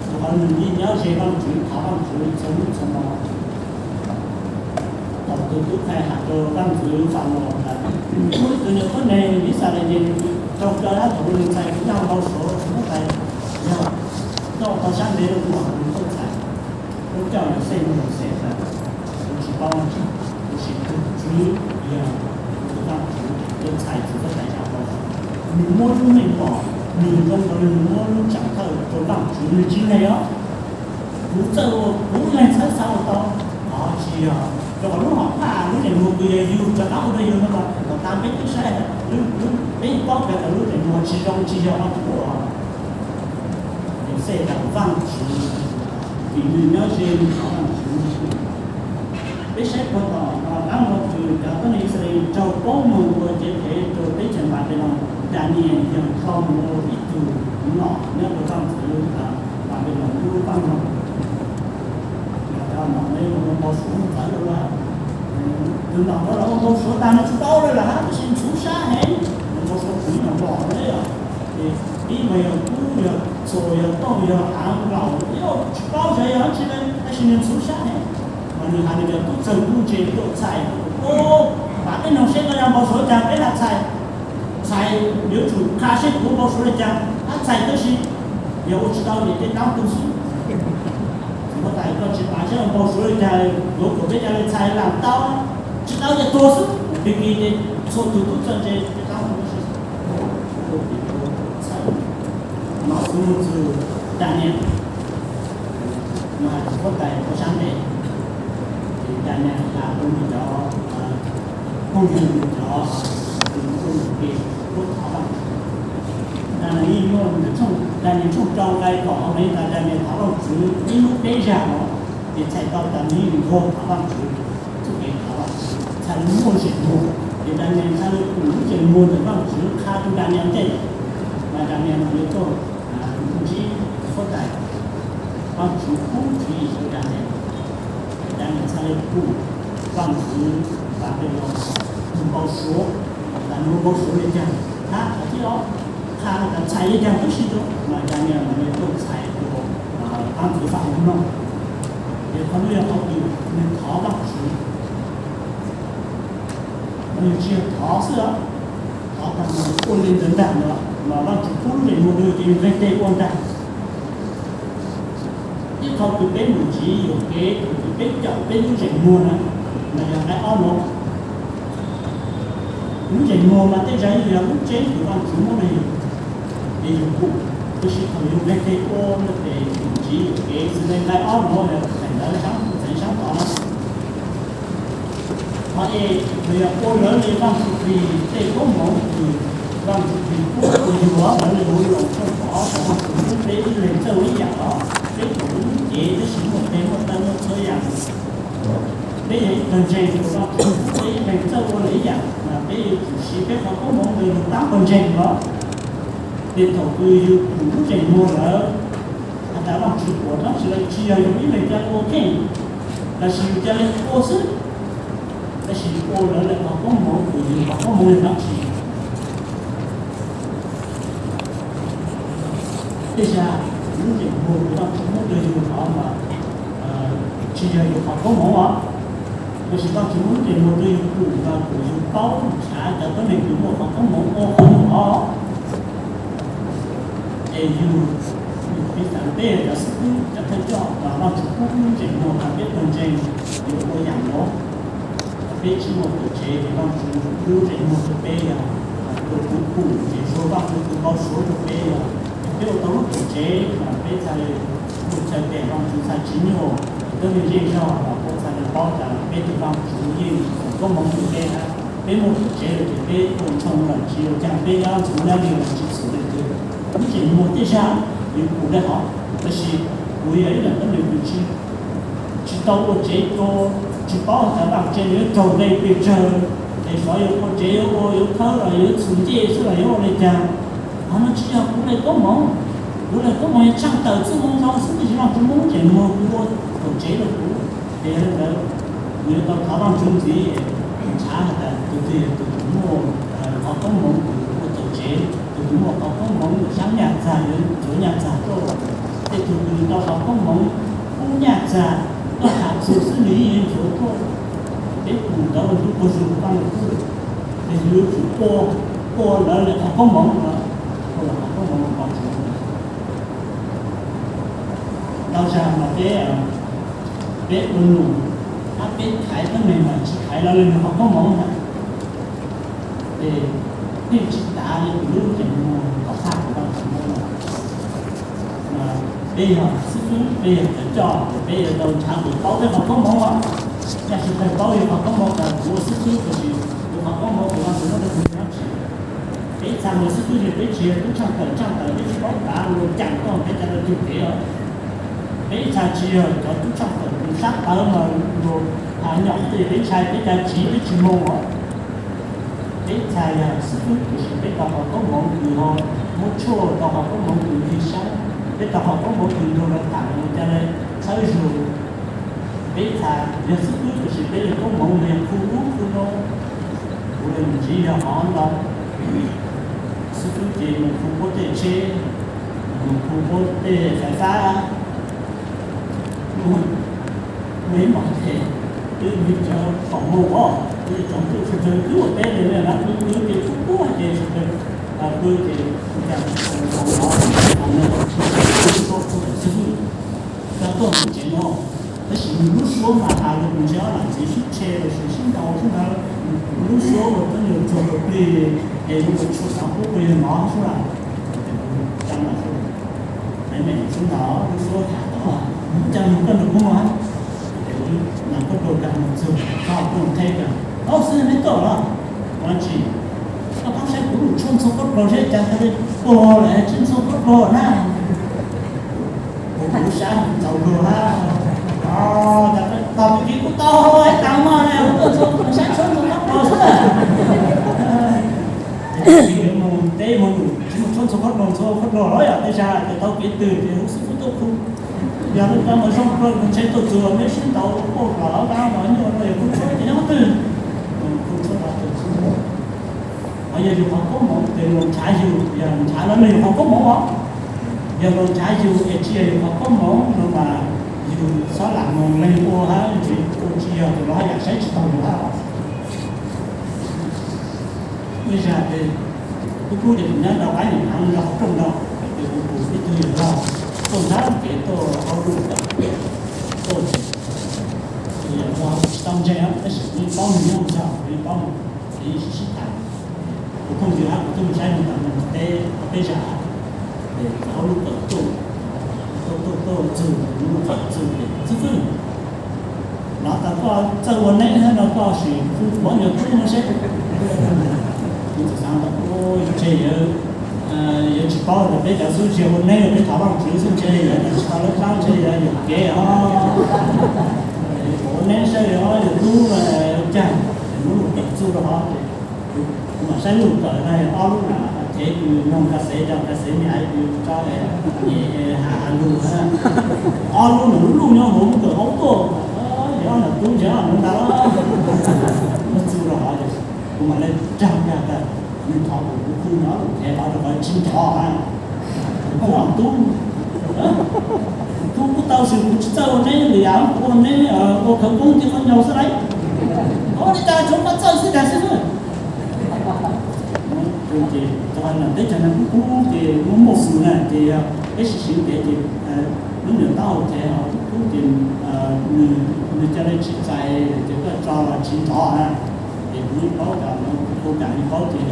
Rua qhov nwg yeej nyob ze Vaajtswv, thov Vaajtswv txhua nub txhua mo. Thaum tug tub qhe has rua Vaajtswv Faalaus tas, muaj ib tug nyuam qhuav neeg Yixalayees raug kaw hab thaum nwg txhais kuv noj npau suav txhua hnub tas, yog koj tau sab ntev rua kuv, kuv tuaj txhais. Lub caij Yauxej nug Yauxej tas, kuv tsi paub, tab sis kuv tswv yog kuv tug Vaajtswv tuaj txhais kuv txhua tais zaj npau suav. Nwg muab lub meej mom, nwg zoo rau nwg muab lub tsaam thawj rua Vaajtswv, nwg tsi lees os. Kuv txawj ua, kuv leeg txhawb xav ua tau, tsi yog rua qhov lub hom phaj lub zeem muag kws yog yug rov qaab ua rua yug no los kom tas peb tub saib, peb paub kag tas lub zeem muag tsi zoo tsi yog Vaajtswv ua. Yauxej tas Vaajtswv, vim nwg nyob ze nwg thov Vaajtswv. Peb saib puag tom qaab no kws cov tuab neeg Yixalayees raug koob moov ua cev phev rua teb chaws Npanpiloos, Daniyees yog tau moog ua ib tug nom nyob rua Vaajtswv Npanpiloos lub vaaj loog. Yog cov nom ne ua npau suav ntxawv lawm, tug nom ko los ua npau suav tas nwg tsi paub le lawm hab, tab sis ntxhuv sab heev, ua npau suav kuv ib nom los ne, es ib mas yog kub yog txuas yog tooj yog av nplaum, tsi paub xyov yog dlaab tsi le, tab sis nwg ntxhuv sab heev. Mas nwg has nwg cov tub txawg tub ntse tuaj txhais, o, pab peb noog seb koj yuav npau suav le caag peb mam txhais. Txhais yuav tsum qha seb kuv npau suav le caag, hab txhais tab sis yog ua tsi tau ces tej dlaab tu xwb. Txhais huab tais koj tsi paub seb npau suav le caag, yuav kom peb ca le txhais lam tau, tsi tau ces tuag xwb. Pig kig ces txhua tug tub txawg ntse tej dlaab tu xwb. Txhais, nom xwb mus txug Daniyees, mas txhais huab tais tau sab ntev, ces Daniyees has rua nwg cov phooj ywg, nwg cov tub ntse, tuaj thov Vaajtswv. Daniyees ib muaj, Daniyees tshooj rau nqai kaum, Daniyees thov Vaajtswv ib lub peb zag no, ces txhais tau tas nwg yeej nquag thov Vaajtswv, txuj kev thov Vaajtswv txhad le muaj zeem muag, ces Daniyees txhad le pum lub zeem muag ntawm Vaajtswv qha rua Daniyees tej, mas Daniyees mam le tuaj ntsib huab tais, Vaajtswv pub tswv yim rua Daniyees, Daniyees txhad le pum Vaajtswv Npanpiloos npau suav, tas nwg npau suav le caag, hab qhov tib ob qha tas txhais le caag tub si rua, mas Daniyees mam le tuaj txhais rua Vaajtswv Faalaus noog. Ces qhov nuav yog qhov kws nwg thov Vaajtswv, nwg tsi yog thov xwb os, thov tas ua le ntawd ntag no, mas Vaajtswv pub lub zeem muag rua ces nwg nqeg teg ua ntag. Ib qho kws peb mus ntsiv yuam kev thaum kws peb caum peb lub zeem muag na, mas yog nqai ob no. Lub zeem muag mas tej zag yog lub tseeb kws Vaajtswv muab rua yug, ces yug pum, tab sis thaum yug nqeg teg ua no ces mus ntsiv yuam kev xws le nqai ob no, feem ntawd sab txheev sab tod na. Qhov es, yog ua lawv le Vaajtswv Kis tej koob moov kws Vaajtswv Kis pub rua yug, lawv le hu loo tshooj kaum ob tas Vaajtswv pub peb ib leeg txawj ua ib yaam os. Peb thaum lub cev tab sis muaj tes muaj taw muaj txhua yaam. Peb yog ib tug ntseeg, Vaajtswv pub peb ib leeg txawj ua lawm ib yaam, mas peb yuav tsum siv peb qhov koob moov ntawd yug taab tug ntseeg os. Ces thaum kws yug pum lub zeem muag lawm, has tas Vaajtswv puam tab sis lawv tsi yog yug ib leeg ca le ua kheej, tab sis yug ca le ua xwb. Tab sis ua lawv le qhov koob moov kws yug, qhov koob moov yog dlaab tsi? Tej zag lub zeem muag kws Vaajtswv muab rua yug hov mas tsi yog yug qhov koob moov os. Tab sis Vaajtswv muab lub zeem muag rua yug pum mas kom yug paub nrhav cov tuab neeg kws muaj qhov koob moov ua qhov nyuam qhuav. Es yug, piv xam peb cov xib fwb, cov thawj coj, Vaajtswv pub lub zeem muag rau peb tug ntseeg yuav ua yaam nuav. Peb tsi muaj tuam tsev ces Vaajtswv lub zeem muag rau peb yog rua kuv pum ces txhua Vaajtswv kws npau suav rau peb yog peb ua tau lub tuam tsev mas peb txhaj le muaj chaw pem Vaajtswv txhaj tsi nyuaj. Cov neeg zej zog los kuv txhais tau paub tias peb tus Vajtswv yeej foom koob hmoov rau peb hab, peb muaj tus tsev lawm ces peb ua ntxhoo los tsis ua caag, peb nyob ntxhov nyob li los tsis txhum leej twg. Lub tseem muag tej zag yus pum le hov, tab sis kuv yog ib leeg neeg kws tsis tau ua tsev dua, tsis paub has tas Vajtswv tsev yuav raug nqe pes tsawg, es xyov yuav ua tsev yuav ua yuav khawb los yuav txhum ncej xwb los yuav ua le caag. Qhov no tsis yog kuv le koob hmoov, kuv le koob hmoov yog tshaaj tawm txwb moo zoo xwb, tab sis Vajtswv muab lub tseem muag kuv ua tau tsev rau kuv. Ces yog li ntawd, nws yuav tau thov Vajtswv ntxiv, ntshav has tas tus twg yog tus muaj qhov koob hmoov kws ua tau tsev, tus twg muaj qhov koob hmoov saab nyaj txag yuav ntxuav nyaj txag tuaj, tej tug kws tau qhov koob hmoov kub nyaj txag, koj tham txug xwb nws yeej yuav ntxuav tuaj. Peb pum ntawd lub pob zug paab lug kub, ces yuav tsum ua, ua lawv le qhov koob hmoov no, ua lawv qhov koob hmoov no. Ntau zag mas peb, peb ua num hab peb thaiv teeb meem mas tsis thaiv lawv le nws qhov koob hmoov na, ces yeej tsis tas le kuv lub tseem muag tom qab kuv tau tseem muab no. Peb yog xib fwb, peb yog cov coj, peb yuav tau nrhav kuv paub peb qhov koob hmoov os. Yog tsis paub yus qhov koob hmoov tas kuv ua xib fwb, tab sis kuv qhov koob hmoov kuv no kuv muab rau tus dab tsi. Peb txhais mus xib fwb ces peb tsis yog tub tshaaj tawm tshaaj tawm, peb tsis paub kav luag caam koj peb cov rau tug kev os. Peb txhais tsis yog cov tub tshaaj tawm tus sab tawv mas luag nyom tej, peb ntshai peb cov tsiv peb tsis moog os. Peb txhais yog xib fwb tiam sis peb tau qhov koob hmoov kws ho muab tshuaj, tau qhov koob hmoov kws tig saib, peb tau qhov koob hmoov kws nrug lawv tham, mus ca le txhawb zug. Peb txhais yog xib fwb tiam sis peb le koob hmoov yog khu ub khu no. Kuv le mus ntsiv yog qhov ntawd. Xib fwb ces mus khu puab tej tsheb, mus khu puab tej fais fab, mus ib mos ces twb yog cov qhov muag os, twb yog cov tub sawv daws twb ua teb le na, twb twb ces tub puab ces sawv daws pw ces cas tau no, tau xib fwb, tau tuaj mus tsev no. Tab sis nws lub suab mas has lug mus ntsib ob lam txiv sib tshe los sis sib ntaus sib ntawd, nws lub suab ua koj nws txog rau plig, es nws ua tshua xav pub pw yog nov xwb lawm. Cas mas xwb, me me xwb ntawd lub suab tham tod, cas nws koj nws kuv mas, es nws koj rau cas mus txug, koj kuj qheb tias, Au, xwb neb tuaj los? Ua tsi? Koj pab saib kuv lub tshuaj ntxhua khaub dluag seb cas tau li puag lawm, tsis ntxhua khaub dluag na. Kuv sab ntxaus dluag hab. Tos kuv kiv kuv tau hau hais tas mog na, kuv tuaj txhua saib tshuab ntxhua khaub dluag xwb. Mus teb mus num tsis muaj tshuab ntxhua khaub dluag, ntxhua khaub dluag los yog tej zag ces tau kev twg ces huv xib fwb tuaj khu. Yog lub kab mos zoo koj mus ntshe tuaj txug meb sib ntaus quaj kom ob kab mos nyuaj no yog khu tshuab ces nyob twg, khu tshuab tau twg xwb. Ho yog yus qhov koob hmoov ces luag nrhav yus, yog nrhav lawv le yus qhov koob hmoov os. Yog luag nrhav yus es tsis yog yus qhov koob hmoov no mas yus xob lam moog leej ua hab ntshe ua tsis yog, tus los haj yam saib tsis taug yus hab. Ib zag ces kuv kuj ces kuv nyob rau qab nyuam heev rau qhov rooj no, ces kuv tus tib tug yawg laug tuaj nrhav kev tuaj hauj lwm tawm tuaj, yawg laug tsis tau ntse tab sis kuv yeej paub nws nyob mus txog, kuv yeej paub mus, kuv yeej sib sib tham. Kuv phooj ywg hab kuv twb mus saib nws tau nws teb ob peb zag, ces txawm hauj lwm tawm tuaj, tuaj tuaj tuaj txug, kuv mus txawm txug ces xib fwb, no tas koj txawj ua neb hab no koj sim hu kuv ob nyuag tub no seb. Kuv txawm xav tas, Ua, ntshe yawg, yawg tsis paub tas peb cov xub ntiag ua neb, peb thov Vaajtswv xwb, ntshe yawg tsis tau lawv paab, ntshe yawg yuam kev os. Ua neb saib yawg ob nyuag tub caag, muab lug kawm txuj rau hov. Kuv mam saib lug kawm na, ob lub na, thev kws noog ka xev, cov ka xev me aiv kws tso nyem has lug na. Ob lub na, lub nyob hauv kawm hauv tuaj, yawg ob nyuag tub ntshe nuv ntawd. Muab txuj rau hov, kuv mam le raug kag tas, nws thov kuv, kuv khu nyob lub thev hov rau qhov tsis nrov na. Kuv khu tub, kuv khu tau sis kuv tsis txawj ua neb li yam ua neb, ua khawv koob ces qhov nyuag xwb lauj. Ua li cas tsuav koj txawj xwb tag xwb. Ces teb chaws no kub kub ces muaj muaj xwm na, ces yog peb sim siv kev ces lub nyuam taub hau thev hov kub kub ces nws ca le tsis txais ces koj tso los tsis nrov na. Ces kuv yeej paub tas no, kuv kam yeej paub ces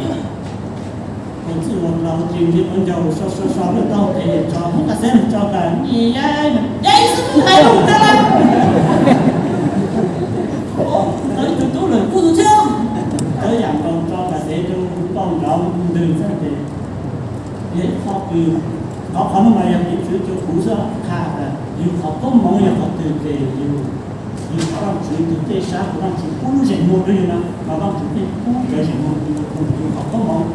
Txwj los laus ces nrhiav qhov ncauj so so so lub taub hau tes tso, muab kas xev los tso tas, nyias yaib mas yaib xwb, hais lus tas lawm. Tau ib tug tub lawm kuj tus thiab. Txawm yam nkaus tso kas xev rau npau nrov ntws xwb ces yog ib qho kws, qhov qhov no mas yog piv txwv rau kuv xwb, qha tas yus qhov koob hmoov yog qhov twg ces yus, yus thov Vaajtswv tus tej sab, Vaajtswv pub lub zeem muag rau yus na, mas Vaajtswv thiaj pub cov zeem muag rau yus, yus qhov koob hmoov.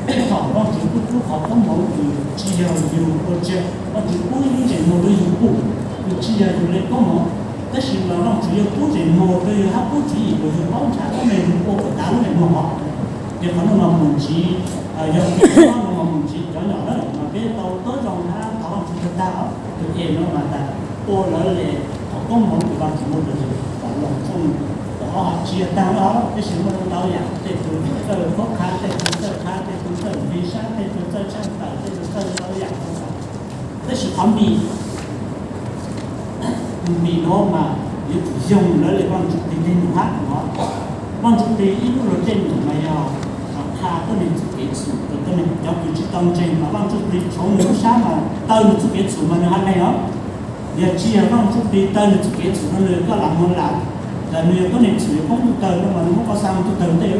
Peb thaum Vaajtswv pub pub qhov koob hmoov kws tsis yog yus ua tseg, Vaajtswv pub ib lub zeem muag rau yus pum, kws tsis yog yus li koob hmoov, tab sis mas Vaajtswv yuav pub zeem muag rau yus hab pub tswv yim uas yus paub ntshav, tab sis yus ua kom tas lub zeem muag hov. Ces qhov no mas mus ntsiv, yog tus no mas mus ntsiv cov nyom na, mas peb tau tuab zoo hab thov Vaajtswv tag tag os. Tus es no mas tas ua lawv le qhov koob hmoov kws Vaajtswv muab rau yus. Loos tshooj kaum ob tsis yog tag os, tab sis muaj ntau yam, tej tug txawj khaub qha, tej tug txawj qha, tej tug txawj nqi sab, tej tug txawj tshaj tawm, tej tug txawj ntau yam. Tab sis qhov nqi, nqi no mas yuav tsum yoog lawv le Vaajtswv tus tib neeg hab os. Vaajtswv tus ib lub lug tej num mas yog qha tuab neeg txuj kev txhum rau tuab neeg. Cov kws tsis tau ntseeg mas Vaajtswv tus tshoov nws lub sab mas taw nws txuj kev txhum mas nws hab neeg os. Yog tsis yog Vaajtswv tus taw nws txuj kev txhum no nws koj lam mus lam, tas nws yog tuab neeg txhum yuav poob tug taw no mas nws muab koj xa mus tug taw ntej.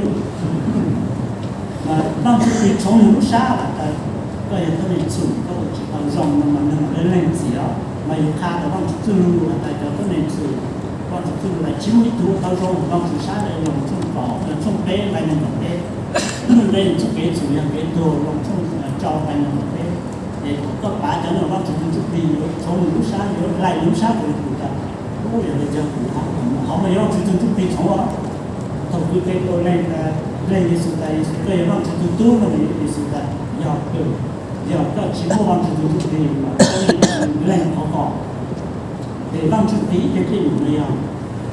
Vaajtswv tus tshoov nws lub sab has tas koj yog tuab neeg txhum, koj ua tsis tau zoo no mas nws mam le leej txiv os. Mas yus qha tas Vaajtswv txuj lug has tas cov tuab neeg txhum, Vaajtswv txuj lug tas tsis muaj ib tug ua tau zoo. Vaajtswv sab le Loos tshooj kaum, tshooj peb nqai nees nkaum peb, nws le txuj kev txhum yog kev tuag. Loos tshooj rau nqai nees nkaum peb. Es thaum koj pav cov no Vaajtswv tus Ntsuj Plig yuav tshoov nws lub sab, yuav laij nws lub sab rau yus pum tas, ub, yog li yog kuv hab, qhov no yog Vaajtswv tus Ntsuj Plig tshoov os. Thaum kws Petus leej, leej Yexus tas, Yexus koj yog Vaajtswv tus tub no, Yexus tas yog kawg, yog koj tsis muaj Vaajtswv tus Ntsuj Plig mas koj leej qhov ko. Ces Vaajtswv tus ib teg tej num no yog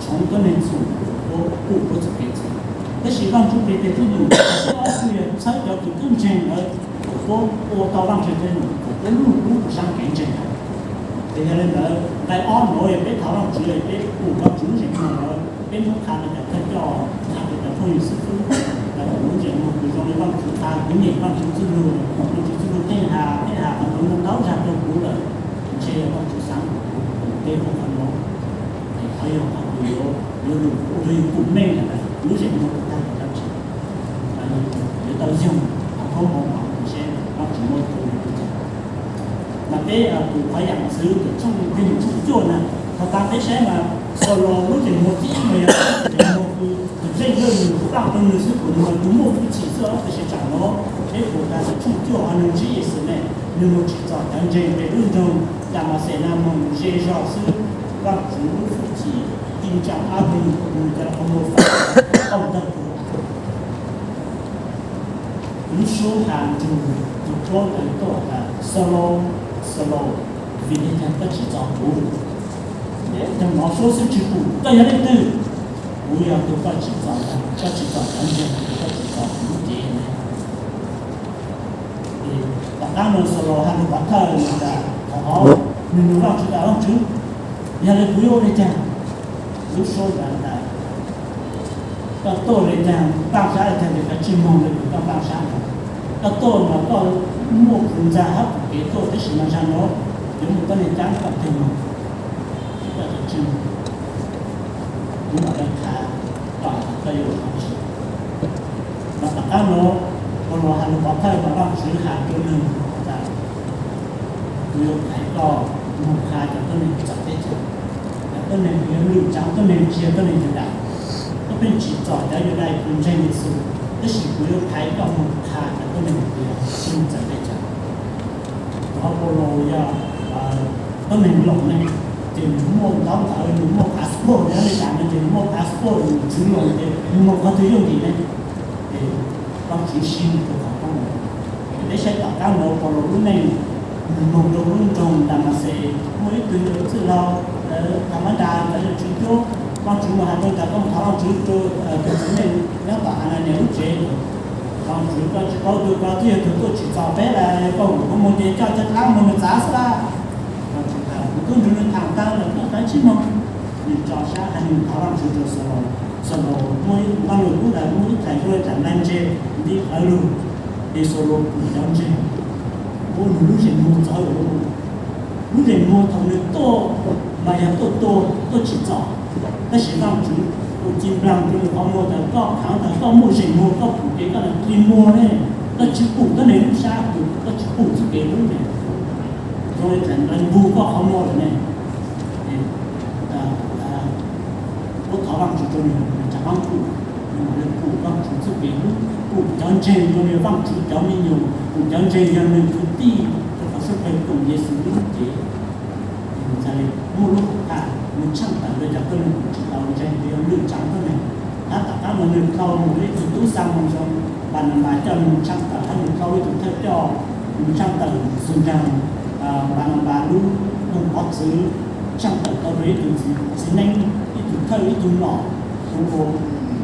tshoov tuab neeg txhum kom puab pum puab txuj kev txhum. Tab sis Vaajtswv tus teg tej num ob tug yog txhawb cov kws twb ntseeg lawm kom puab ua tau Vaajtswv tej num kom puab lub hnub puab saab kev ntseeg. Ces yog li ntawd nqai ob nuav yog peb thov Vaajtswv, peb pum Vaajtswv lub zeem muag lawm, peb muab qha rau cov thawj coj, qha rau cov phooj ywg xib fwb, tas kuv lub zeem muag kws zoo li Vaajtswv qha, kuv nyeem Vaajtswv txuj lug, Vaajtswv txuj lug tej has, tej has qhov nuav ntau zag rau kuv lawm, ntshe yog Vaajtswv xaav kom kuv pum tej qhov nuav. Es qhov yog qhov kws yuav, yuav lug ua rau yus pum meej tas kuv lub zeem muag tag tag dab tsi. Yuav tau yoog qhov koob hmoov no seb Vaajtswv muab rau yus li cas. Mas peb pum qhov yam ntxiv tus tshooj, tshooj cuaj na, thaum tas peb saib mas Xaulos lub zeem muag tib no yog zeem muag kws tus zeej lawj nws paj rau nws xwb, kuj nws mas tus muaj hwj chim xwb, tab sis tsam no peb pum tas tus tshooj cuaj ho nws ntsib Yexus ne, nws mus tsim txom cov ntseeg pem lub nroog Damaxes na, mus ze zog xwb, Vaajtswv lub hwj chim tib ntsa ab rau nws, nws cov qhov muag faj, qhov muag tag rhuv. Lub suab has nrug tus duab ntawd tuaj tas, Xaulos, Xaulos, vim li cas koj tsim txom kuv? Ces hnov suab xwb tsis pum, koj yog leej twg? Kuv yog tus koj tsim txom, koj tsim txom cov ntseeg, koj tsim txom kuv lub cev ne. Tom qab no Xaulos has rau pov thawj tas, qhov, nws nug Vaajtswv tas, Vaajtswv, yog li kuv yuav ua li cas? Lub suab ntawd tas, koj tuaj li cas, npaaj sab li cas ces koj tsis moog li koj npaaj sab ntawd. Koj tuaj mas koj muaj kws ntxa hab kws kev tuaj, tab sis mas zaum no yuav muaj tuab neeg cab koj teg moog, koj tsis moog, kuv mam le qha koj, koj yuav ua dab tsi? Mas tom qab no Xaulos has rua pov thawj mas Vaajtswv has rua nwg tas, kuv yuav thaiv koj moog qha cov tuab neeg txawv teb chaws, cov tuab neeg kws yog lwm tsaav tuab neeg, tsis yog tuab neeg Yudas. Koj pheej tsim txom cov Yudas kws ntseeg Yexus, tab sis kuv yuav thaiv koj moog qha cov tuab neeg kws yog tuab neeg txawv teb chaws. Rau qhov Xaulos yog tuab neeg Loos ne, ces nws muaj ntaub ntawv, nws muaj passport, nyob li cas no ces nws muaj passport, nws tswv Loos ces nws moog qhov twg yooj yim ne. Ces Vaajtswv sib nrug rua qhov koob moov. Peb saib tom qab nuav Xaulos lub neej, nws moog rua lub nroog Damaxes, muaj ib tug txwj laug, thaum mab nra ntawd yog tswv cuab, Vaajtswv moog has rua tas koj moog thov Vaajtswv rua tus txiv neej nyob tom Hananias lub tsev. Vaajtswv, koj tsis paub tug ko twb yog tug tuaj tsim txom peb lawm, koj moog ces coj cov dlaab moog nws txav xwb lawm. Vaajtswv tas kuv tub nrug nws thaam tau lawm, koj kav tsij moog. Nws tso sab has nws thov Vaajtswv rua Xaulos. Xaulos muaj ib, Vaaj Lug Kub tas muaj ib thais duab tsam nqai ntse nti plawv lug, Xaulo pum cov ntseeg, ua nws lub zeem muag txawv lawm. Lub zeem muag thaum nws tuaj mas yog tuaj tuag tuaj tsim txom, tab sis Vaajtswv ua ci nplaag rua nws qhov muag tas koj khaav tas koj muaj zeem muag koj pum kev koj na ci muag ne, koj tsi pum tuab neeg lub sab, koj tsi pum txuj kev lub ne, zoo le txais nqe npug koj qhov muag lawm ne. Puab thov Vaajtswv rua nws, nws tsaam maab pum, nws mam le pum Vaajtswv txuj kev lub, pum cov ntseeg rua nws, Vaajtswv cov me nyuam, pum cov ntseeg yog nws kwv tij rua qhov suab pawg koom Yexus lub cev. Nws txhaj le muaj lub hom phaj, nws tshaaj tawm rua cov tuab neeg tsi tau ntseeg, yog lwm tsaam tuab neeg. Hab tom qaab no nws dlhau moog le ib tug tub xaa moo zoo, Npananpas coj nws tshaaj tawm, hab nws dlhau ib tug thawj coj, nws tshaaj tawm xwm nraag Npananpas lub moog pov txwv, tshaaj tawm tau rua ib tug txiv neeb, ib tug thawj, ib tug nom, kuv ua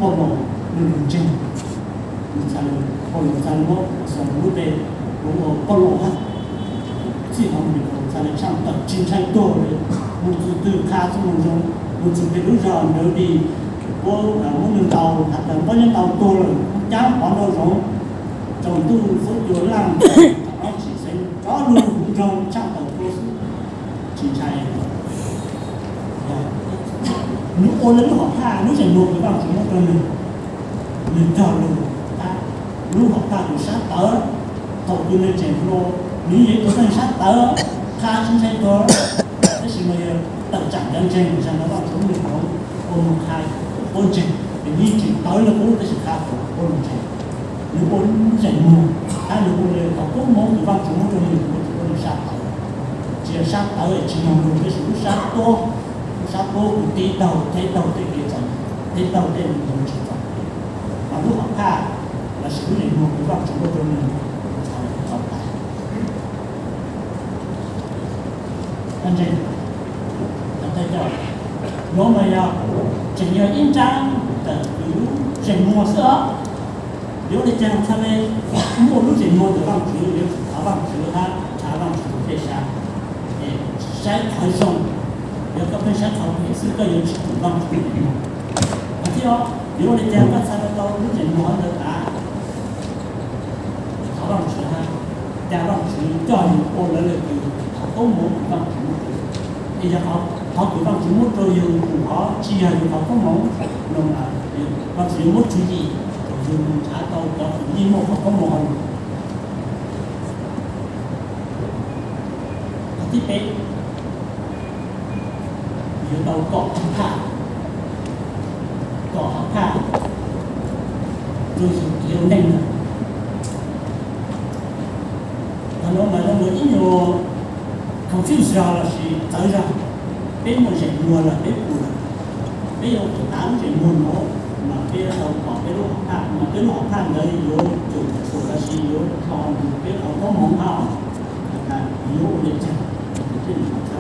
Paulus nws lug ntseeg. Nws txhaj le, Paulus txhaj le muab Xaulo lub npe, kuv ua Paulus hab. Txij thaum ntawd Paulus txhaj le tshaaj tawm tsi ntshai tuag le, moog txug twg qha txuj moo zoo, moog txug peg lub zog ntawd di, puab muab nws ntaus has tas puab nyob ntau tuag lawm, caab qhov ntau zoov, tsaus ntuj xub cua laaj, ob tsim xeev rov lug huv nroog tshaaj tawm tuag xwb, tsi ntshai. Nws ua le lub hom phaj, lub zeem muag kws Vaajtswv muab rua nws, nws cog lug hab lub hom phaj kws sab tawv. Thaum kws nws tseem hluas, nws yog ib tug neeg sab tawv, qha tsi ntshai tuag, tab sis mas yog tawm tsaam cov ntseeg zag no Vaajtswv muab nws ua moog qha puab ntseeg, nws yeej tseem tawv le qub tab sis qha puab moog ntseeg. Nws ua lub zeem muag hab nws ua le qhov koob moov kws Vaajtswv muab rua nws, Vaajtswv muab nws sab tawv. Tsi yog sab tawv tsi moog lug tab sis lub sab tuab, lub sab tuab kws tiv taug, tiv taug tej kev txhaum, tiv taug tej moog tsi txhaum. Mas lub hom phaj lossis lub zeem muag kws Vaajtswv muab rua nws, txhaum tau tas. Nuav mas yog tseem yog ib nraab ntawm kws lub zeem muag xwb os. Yuav le caag txhaj le muaj lub zeem muag ntawm Vaajtswv, yuav tsum thov Vaajtswv hab nrhav Vaajtswv tus dlej sab, saib qhov zoo. Yog koj pheej saib qhov phem xwb koj yuav tsi pum Vaajtswv lub zeem muag. Hos thiab yuav le caag koj txhaj le tau lub zeem muag ntawd tas? Thov Vaajtswv hab, ca Vaajtswv coj yug ua lawv le kws qhov koob moov kws Vaajtswv muab rua yug. Es yog qhov kws Vaajtswv muab rua yug kws hov tsi yog yug qhov koob moov no mas Vaajtswv yuav muab tswv yim kom yug nrhav tau cov kws yeej muaj qhov koob moov hov lug. Qhov thib peb, yuav tau kom hom phaj, kom hom phaj rua yug kev ua neej. Qhov nuav mas zoo le ib nyuas confuse zog lossis txawv zog. Peb muaj zeem muag lawm peb pum lawm, peb yuav ua tav lub zeem muag nuav mas peb yuav tau kom peb lub hom phaj, mas peb lub hom phaj ntawd yuav tsum tshuam lossis yuav dlhau ntawm peb qhov koob moov hab. Yuav ua le caag,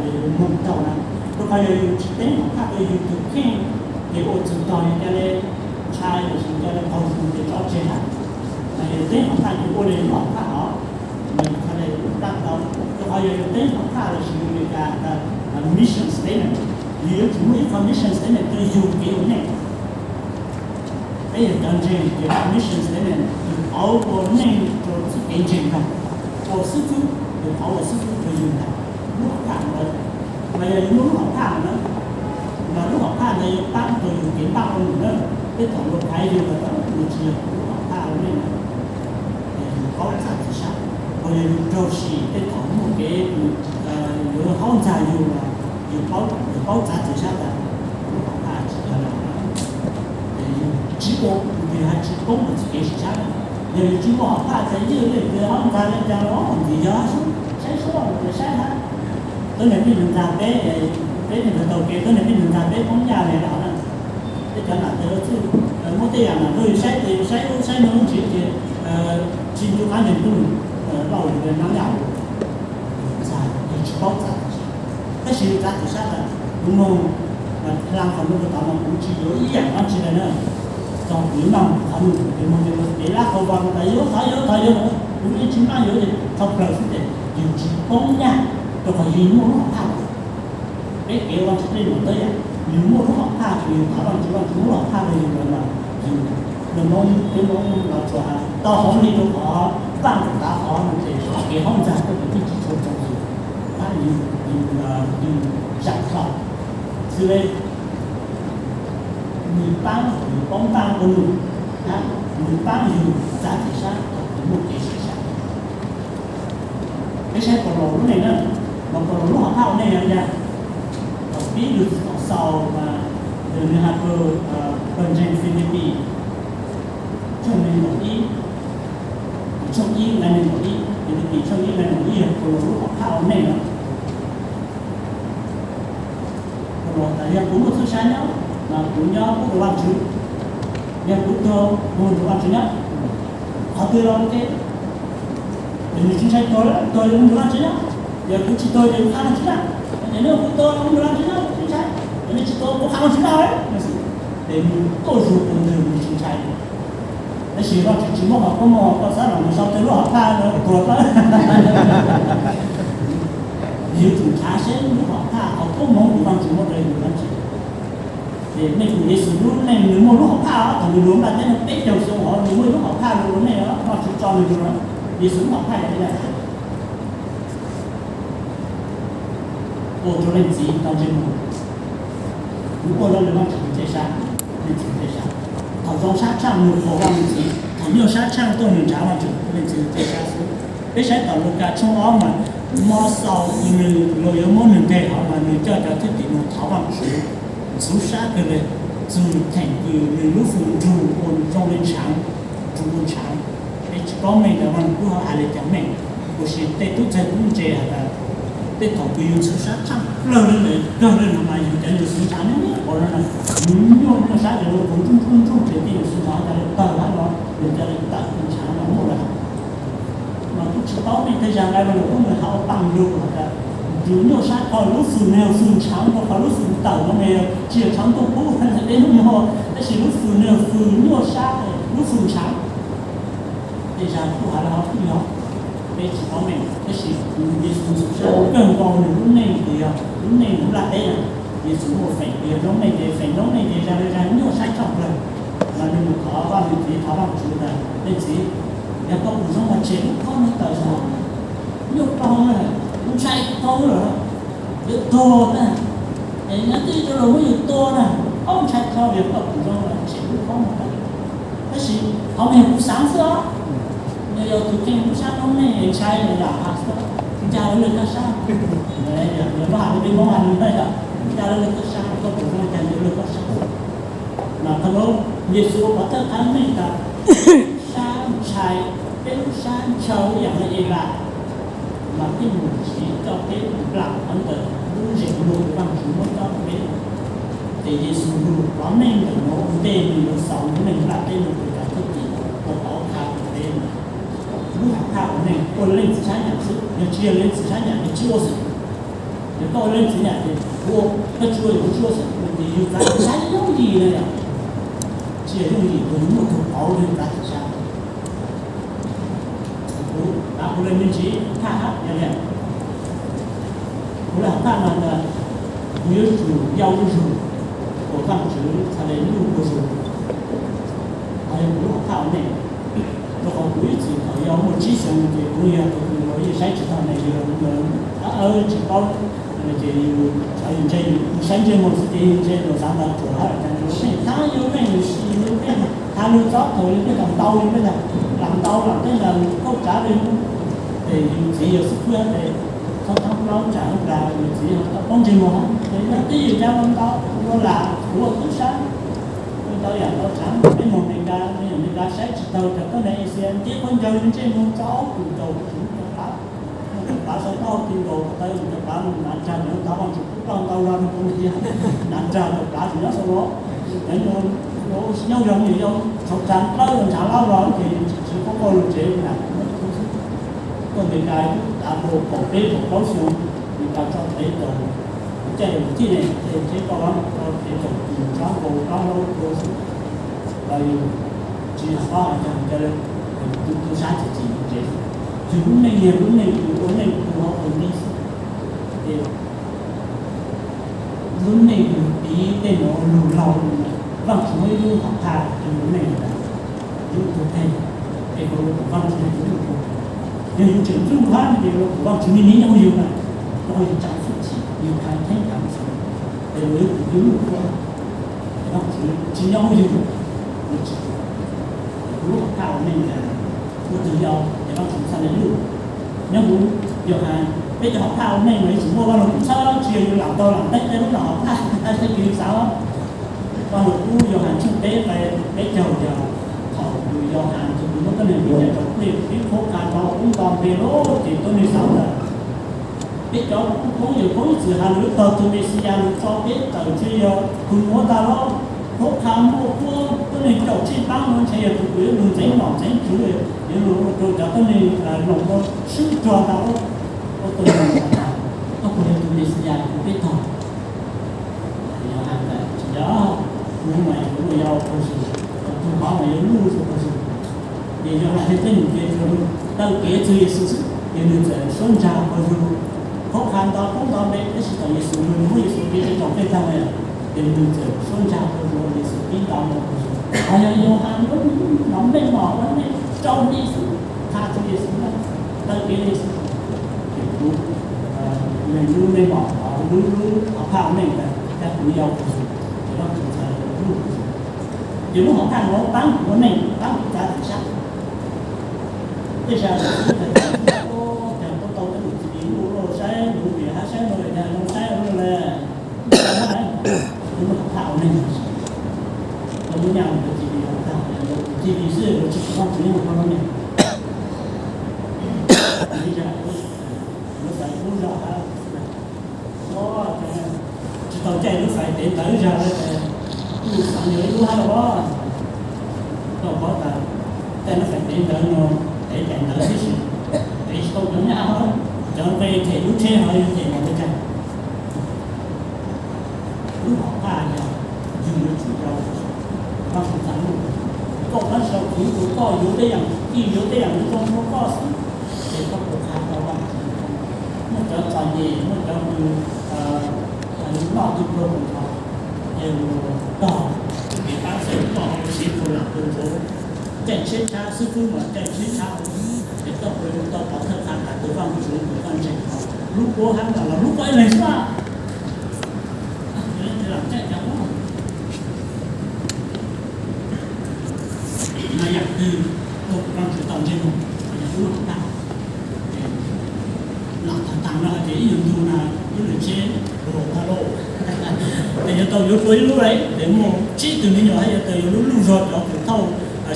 yuav moog tau na. Rua qhov yog yug tsi teeb hom phaj rua yug tug kheej, ces ua txug tog yug ca le ntshai lossis ca le qaug zug ces tso tseg hab. Mas yog teeb hom phaj yug ua le lub hom phaj hov, mas yug ca le tab tau. Rua qhov yog yug teeb hom phaj lossis yug le ka mission statement, yug yuav tsum muaj ib qho mission statement rua yug kev ua neej. Peb yog cov ntseeg ces mission statement yug qhov ua neej rua txuj kev ntseeg ntag, ua xwb xwb, yug qhov ua xwb xwb rua yug ntag. Lub hom phaj ntawd, mas yog yug muaj lub hom phaj ntawd na, mas lub hom phaj ntawd yuav paab rua yug kev npaj ua num na. Peb thaum luag thaiv yug los tau, yug tsi yog lub hom phaj ua neej na. Yug paub txav txim sab, uas yog yug raug sim tej thaum muaj kev kws yuav haub ntxag yug los yug paub, yug paub txav txim sab tas lub hom phaj tsi yog lawm. Yug tsi ua, yug has tsi poob txuj kev sim sab. Yog yug tsi muaj hom phaj tas yeej le kws haub ntxag le caag los ntxim yog sub, saib suab ces saib hab. Tuab neeg pheej ntxag peb, peb pheej ntxag taug kev, tuab neeg pheej ntxag peb poob nyaj le los na. Peb cov nam tes ua txwj muab tej yaam nam tuaj yug saib tes, yug saib ub saib nuav ntsis ces tsi ncu qab ntseeg tuab neeg, lauj yug le nab yaj, yug txag, yug tsi paub txav txim sab. Tab sis yug txav txim sab tas kuv moog, hla qhov nuav rua tod mas kuv tsi yuav ib yaam dlaab tsi le na. Txog kuv yuav noj qhov nuav kuv moog le kev lab qhov vaas tas yuav thov yuav thov yuav, kuv yeej tsi maj yuav, tso plawg xwb tes yug tsi poob nyaj, rua qhov yug muaj lub hom phaj. Peb kev ua Vaajtswv dlej nuav tab yog yug muaj lub hom phaj, yug thov Vaajtswv, Vaajtswv muab lub hom phaj rua yug lawm mas yug, nws moog, peb moog los txuas tau hauv li rua qhov Paab tav qhov no ces kev haub ntxag koj tus twb tsis tshua txog tus, tab yus, yus, yus zam txog, xws le nws paab kom yus paub npaaj ua nws, nws paab yus txav txim sab thaum yus muaj kev sab sab. Peb saib Paulus lub neej na, mas Paulus lub hom phaj ua neej yog yag, thaum pib lug thaum xaus mas nws has rua pawg ntseeg Filipis tshooj neeg nkaum ib, tshooj ib nqai neeg nkaum ib, Filipis tshooj ib nqai neeg nkaum ib yog Paulus lub hom phaj ua neej na. Paulus has tas yog kuv muaj txhua tsav nyob mas kuv nyob pub rua Vaajtswv, yog kuv tuag kuv nrug Vaajtswv nyob. Qhov twg los ua ke, ces nws tsis ntshai tuag, tuag nrug Vaajtswv nyob, yog kuv tsis tuag ces kuv qha Vaajtswv na, es nws kuv tuag kuv nrug Vaajtswv nyob tsis ntshai, es nws tsis tuag kuv qha Vaajtswv na. Ces nws tuaj zug tus ntawd nws tsis ntshai. Tab sis Vaajtswv tsis muab qhov koob moov, koj xav los mus sau tej lub hom phaj no tuag tau. Yus yuav tsum nrhav seb lub hom phaj qhov koob moov uas Vaajtswv muab rau yus dlaab tsi. Ces nej pum Yexus lub neej nws muaj lub hom phaj os, thaum nws lug nplaj teb no peb caug xyoo os nws muaj lub hom phaj lug ua neej os, Vaajtswv tso nws lug. Yexus lub hom phaj yog li ntawd, ua rua leej txiv tau ntsej muag, nws ua rua Vaajtswv txaus sab, leej txiv txaus sab. Thaum zoo sab tshaaj nws qhuas Vaajtswv, thaum nyuaj sab tshaaj tuaj nws nrhav Vaajtswv, leej txiv txaus sab xwb. Peb saib tom Lukas tshooj ob mas, mob xaus nws luag yuav muab nws nqeg hov mas nws coj cov thwj tim nws thov Vaajtswv ntxhov sab kawg le, txug theem kws nws lub fwm nrug ua zoo le ntshaav, nrug ua ntshaav. Peb tsis paub meej tas Vaajtswv kuj hais le caag meej, tab sis tej tub txawg tub ntse has tas tej thaum kws yus ntxhov sab tshaaj plawg le ntawd kawg le no mas yus cov yus xwv ntshaav nyob qhov no na, yus nyuaj nyuaj sab ces luag kuj nruj nruj nruj ces tej yus xwv ntshaav tas le tawg hab no, yus cov le tawm ntshaav no muaj lawm. Mas kuj tsis paub meej tej zag nqai mas lawv kuj nws has ua paaj lug has tas yus nyuaj sab kho lub fwm nws yog fwm ntshaav rua qhov lub fwm tawm no mas tsis yog tshav ntuj kub deb lub nyuag, tab sis lub fwm nws yog fwm nyuaj sab, lub fwm ntshaav. Tej zag kuj has le hov kuj yog, peb tsis paub meej tab sis Yexus ntxhov sab kawg nkaus nws lub neej kws yog lub neej nws nplaj teb na. Yexus muaj feem kws yog noob neej ces feem noob neej ces zag le zag nyuaj sab tshaaj plawg. Mas nws mus thov Vaaj, nws txiv thov Vaajtswv tas leej txiv, yog koj pum zoo mas tshem lub khob no tawm os, nyuaj dhau lawm, kuv ntshai dhau lawm, yuav tuag na, es nyob twj rua luag muab yus tua na, kuv ntshai dhau, yog koj pum zoo mas tshem lub khob no tawm. Tab sis qhov no yog kuv xaav xwb os, yog tus kheej tub sab noob neej ntshai lam has xwb, ncaj lawv le koj sab, yog luag has le peb Moob has le, ncaj lawv le koj sab, koj pum zoo cas ncaj lawv le koj sab. Mas qhov nuav Yexus ua pov thawj qha meej tas sab ntshai, peb lub sab ntshaw ib yaam le Evas, mas peb mus siv coj peb nplaam qhov ntawm lub zeem lug Vaajtswv muab coj peb. Ces Yexus lug qhov meej ntawm nuav ua ntej nws yuav xaus lub neej nplaj teb no rua cov thwj tim, ua tau qha rua peb lub hom phaj ua neej ua leej txiv sab nyam xwb, yog tsis yog leej txiv sab nyam ces tsis ua xwb. Yog koj ua leej txiv nyam ces kuv, koj tsis ua, kuv tsis ua xwb, ces yus txav txim sab yooj yim na yom. Tsis yog yooj yim, yus muaj tug qauv yus txav txim sab. Kuv, kuv le me ntsis thaj hab yog li, kuv le hom phaj no tas kuv yuav tsum yau zuj zus, kuas Vaajtswv txhad le lub ua zug. Qhov yog kuv lub hom phaj ua neej, rua qhov kuv ib txwm thaum yau muaj tsib xyoos ces kuv yog tus kws luag yeej saib tsis taug ne, yog tsis paub, ces yus, yus ntse, yus saib ntsej muag xwb ces yus ntse luag xav ntawd tsuas hab tas yus pheej thab yus pheej, yus pheej thab lub txob thaum yus pheej lam ntau yus pheej lam ntau lam tej ntawd kauj tsav li, ces yus txiv yog xib fwb ces txhob thab plaub tsam ib plag yus txiv yog tau poob ntsej muag ces yog twb yus cov ua ntau ua lam kuv ua tub sab, ua ntau yam ntau tsav, peb moog Amelikas, peb moog Amelikas saib tsis taug cov tuab neeg Asia ntxiv, quaj ncaws ntsej muag rau aub tus nkaus, tus nkaus qav, tus nkaus qav sau tau tus nkaus, tus nkaus qav hnav nrag ntawd tau Vaajtswv pub tau ntau zog rau kuv tiag, hnav nrag tus qav tsis nyob sau los, nyob zoo yog yau tshauv tshav dlawb ntshav lab los ces tsis txhob quaj lug tsev na. Tuaj Amelikas tav kaum peb kaum plaub xyoo, Amelikas tso tev kaum, caij kaum thib ne, tsheb koj tso tev kaum tus tshab kaum plaub hnub tuaj xwb. Los yus tsis yog qhov has tas cas le, tu tu sab txim txim tsev. Yus lub neej yog lub neej kws ua neej kws ho ua neej xwb. Ces lub neej kws piv tej nuav lug laug, Vaajtswv muab ib lub hom phaj rua lub neej tas yus tug theej, es kuv lug pum Vaajtswv yug lug pum. Yog yus tseem ntxub hab no ces kuv Vaajtswv niaj hnub nyob hauv yus na, rau yus tsav txuj ci, yus khav theeb khav ntxhov, es yus yuav tus yug luj ua, Vaajtswv tsis nyob hauv yus, yus tsis, kuv lub hom phaj ua neej ntawd ua tug yau ces Vaajtswv txhaj le luj. Nyob kuv Yauhas, peb cov hom phaj ua neej mas tsis muaj Vaaj Lug Kub txhawb, tsis yog yus lam tau lam ntev tej lub no hom phaj, tej kws xav Vaaj Lug Kub Yauhas tshooj peb nqai peb caug yog thaum tus Yauhas tus muab tuab neeg viv ncaus rau pliaj, pib qhuab qha nto kub nto npe lawm ces tuab neeg xav ntawd. Peb cov kub koob yawg koob ib txwm has lug tog tug Mexiyas lug tso peb tawm ntshe yog tus nuav ntag los. Qhuab qha muaj quab tuab neeg caum tsij paab no ntshe yog tus kws yuav lug ntxeev nom ntxeev tswv, yuav lug ua rau cov tuab neeg loos ua swb rog ntag. Ua tus neeg koj puas yog tus Mexiyas kws peb tog? Yauhas tas tsis yog, kuv mas kuv yog yau kawg zug, tug hov mas yog luj zug kawg zug. Ces Yauhas thiaj teb nws ces taw kev txug Yexus xwb ces nws txawm suab ntsag kawg zug. Qhuab qha nto kub nto npe tab sis thaum Yexus lug nws muab Yexus piav rau tsoom pej xeem lawm, ces nws txawm suab ntsag kawg zug, Yexus pib nto npe kawg zug. Hos yog Yauhas lub no mej mom ua neej rau Yexus, qha txug Yexus na, taw kev Yexus. Ces kuv, yog lub mej mom, lub, lub hom phaj ua neej ntawd, kuv yau kawg zug, ces Vaajtswv txhaj le luj kawg zug. Ces lub hom phaj nuav paab kuv ua neej, paab kuv txav txim sab. Tej zag kuv tau tau tej lus C D luj luj saib movie hab saib movie hab zoo saib luj le. Lub hom phaj ua neej, lub nyaj lub C D, lub C D xwb lub tsis tau tsis ua koj lub neej. Lub xaiv kub zog hab, tsis tau caij lub xaiv tev ntawv zag le, lub xaiv yog ib lub hab los. Tau paub tas caij lub xaiv tev ntawv no, tev daim ntawv tib si, tev tsis tau cov nyaj hab, cov nqe them lub tsheb ho yog them npaum li cas. Lub hom phaj yog yug yuav tsum yau, Vaajtswv txhaj le luj. Koj tab sau khwv rua koj yuav tej yaam, ij yuav tej yaam zoo rua koj xwb, ces koj puas qha tau Vaajtswv? Muaj cov txom nyem, muaj cov kws noj tug pluag mus nrho, es mus tog tus kev pab xeeb koj ho siv tus lam tus ntxuav, caij tsheb tshab xwb, xwb mas caij tsheb tshab, ces koj puas yuav tau pov thawj qha tas tus Vaajtswv tus koj ntseeg ko lub kua hab los lub koj ib leeg xwb. No yaam twg ua kuv Vaajtswv tau ntsej muag, yog lub hom phaj. Los tag tag no ces ib nyuag ntu no ib lub tsheb luag tag lauj, ces yuav tau yuav dua ib lub lawm, ces muaj tsib tug me nyuam hab yuav tau yuav lub luj zog cov kws thauj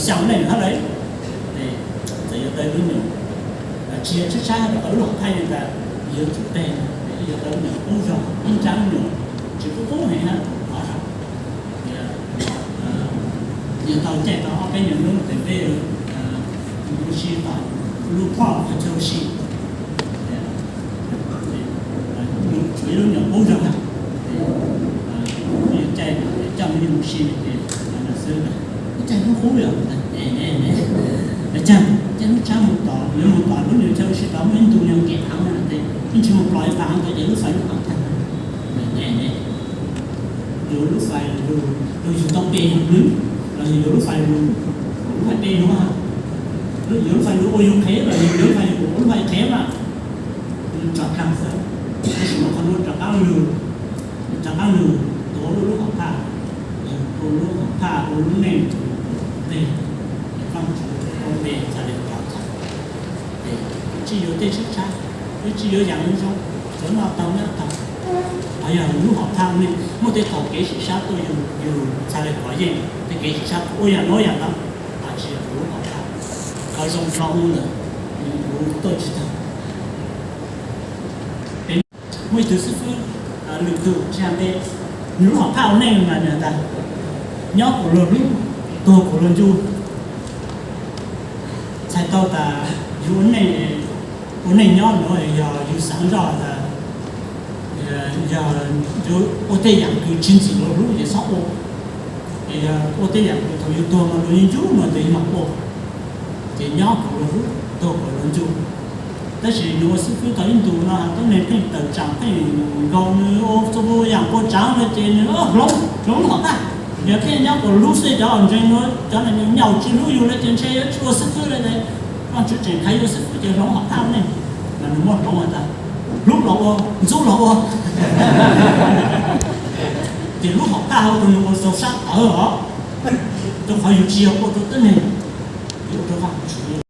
xyaa leej hab lawm, ces txawm yuav tau lub nyuam tsis yog tsheb tshab rau lub hom phaj tas yuav tsum teg, yuav tau lub nyuam qub zog ib nrab lub nyuam tsis qub qub heev hab. Yuav tau caij tau ob peb nyuag hnub tes peb mus ua si tom lub phoj chaw ua si, tshuav ib lub nyuam qub zog na, caij coj me nyuam mus ua si ces xwb, caij hnub qub yog, caij, caij hnub tshab mus tom, yuav mus tom lub nyuam chaw ua si tod muaj ib ntu nyuag kev av na ces yeej tsis mus plos ib pas ntawd ces lub fais lub qhov tag. Yuav lub fais lug yug tau pes yog lub, los yog yuav lub fais lug, lub fais pes yug, yuav lub fais lug ua yug qhev los yog yuav lub fais lug ua lub fais qhev mas rov dlaag xwb. Tab sis mas qhov nuav rov qaab lug, rov qaab lug tuav lub hom phaj, ua lub hom phaj ua lub neej nteg, Vaajtswv ua npe txhaj le rov tau. Tsis yuav tej tsheb tshab, tsis yuav yaam zoo, tsuav noj tau nyob tau. Ho yog lub hom phaj neej muaj tej thaum kev sim sab tuaj yug, yug txhaj le kov yeej, tej kev sim sab ua yaam nuav yaam nuav, tsis yog kuv lub hom phaj. Qhov zoo no ua ntawm kuv tuaj tsis tau. Muaj ib tug xib fwb lwm tug tsis has npe, nws lub hom phaj ua neej mas nws has tas, nyob kuas luag hlub, tuag kuas luag ncu. Txhais tau tas yus ua neej, ua neej nyob nuav yog yus xaav zoj tas yog yuav ua tej yaam kws tsis ntxim luag hlub ces txhob ua. Es yog ua tej yaam kws thaum yus tuag mas luag yeej ncu mas tes yus mam ua. Ces nyob kuas luag hlub, tuag kuas luag ncu. Tab sis nws ua xib fwb tau ib ntus no tuab neeg pheej tawm tsaam pheej nkaus nws ua txhua yaam ua tsaav no ces nws hloov, hloov lub hom phaj. Yog pheej nyob kuas hlub xwb cov uas ntseeg nuav cov nyaum tsis hlub yus lawm ces ntshe yuav tsis ua xib fwb lawm ces Vajtswv tseem qhia Yauxej Xwb ces hloov hom qab ne, mas nws muab hloov tas, hlub los ua, ntxub los ua. Ces lub hom qab ua rau nws ua rau sab tawv os, rau qhov yus tsis yog ua rau tib neeg, yus ua rau Vajtswv.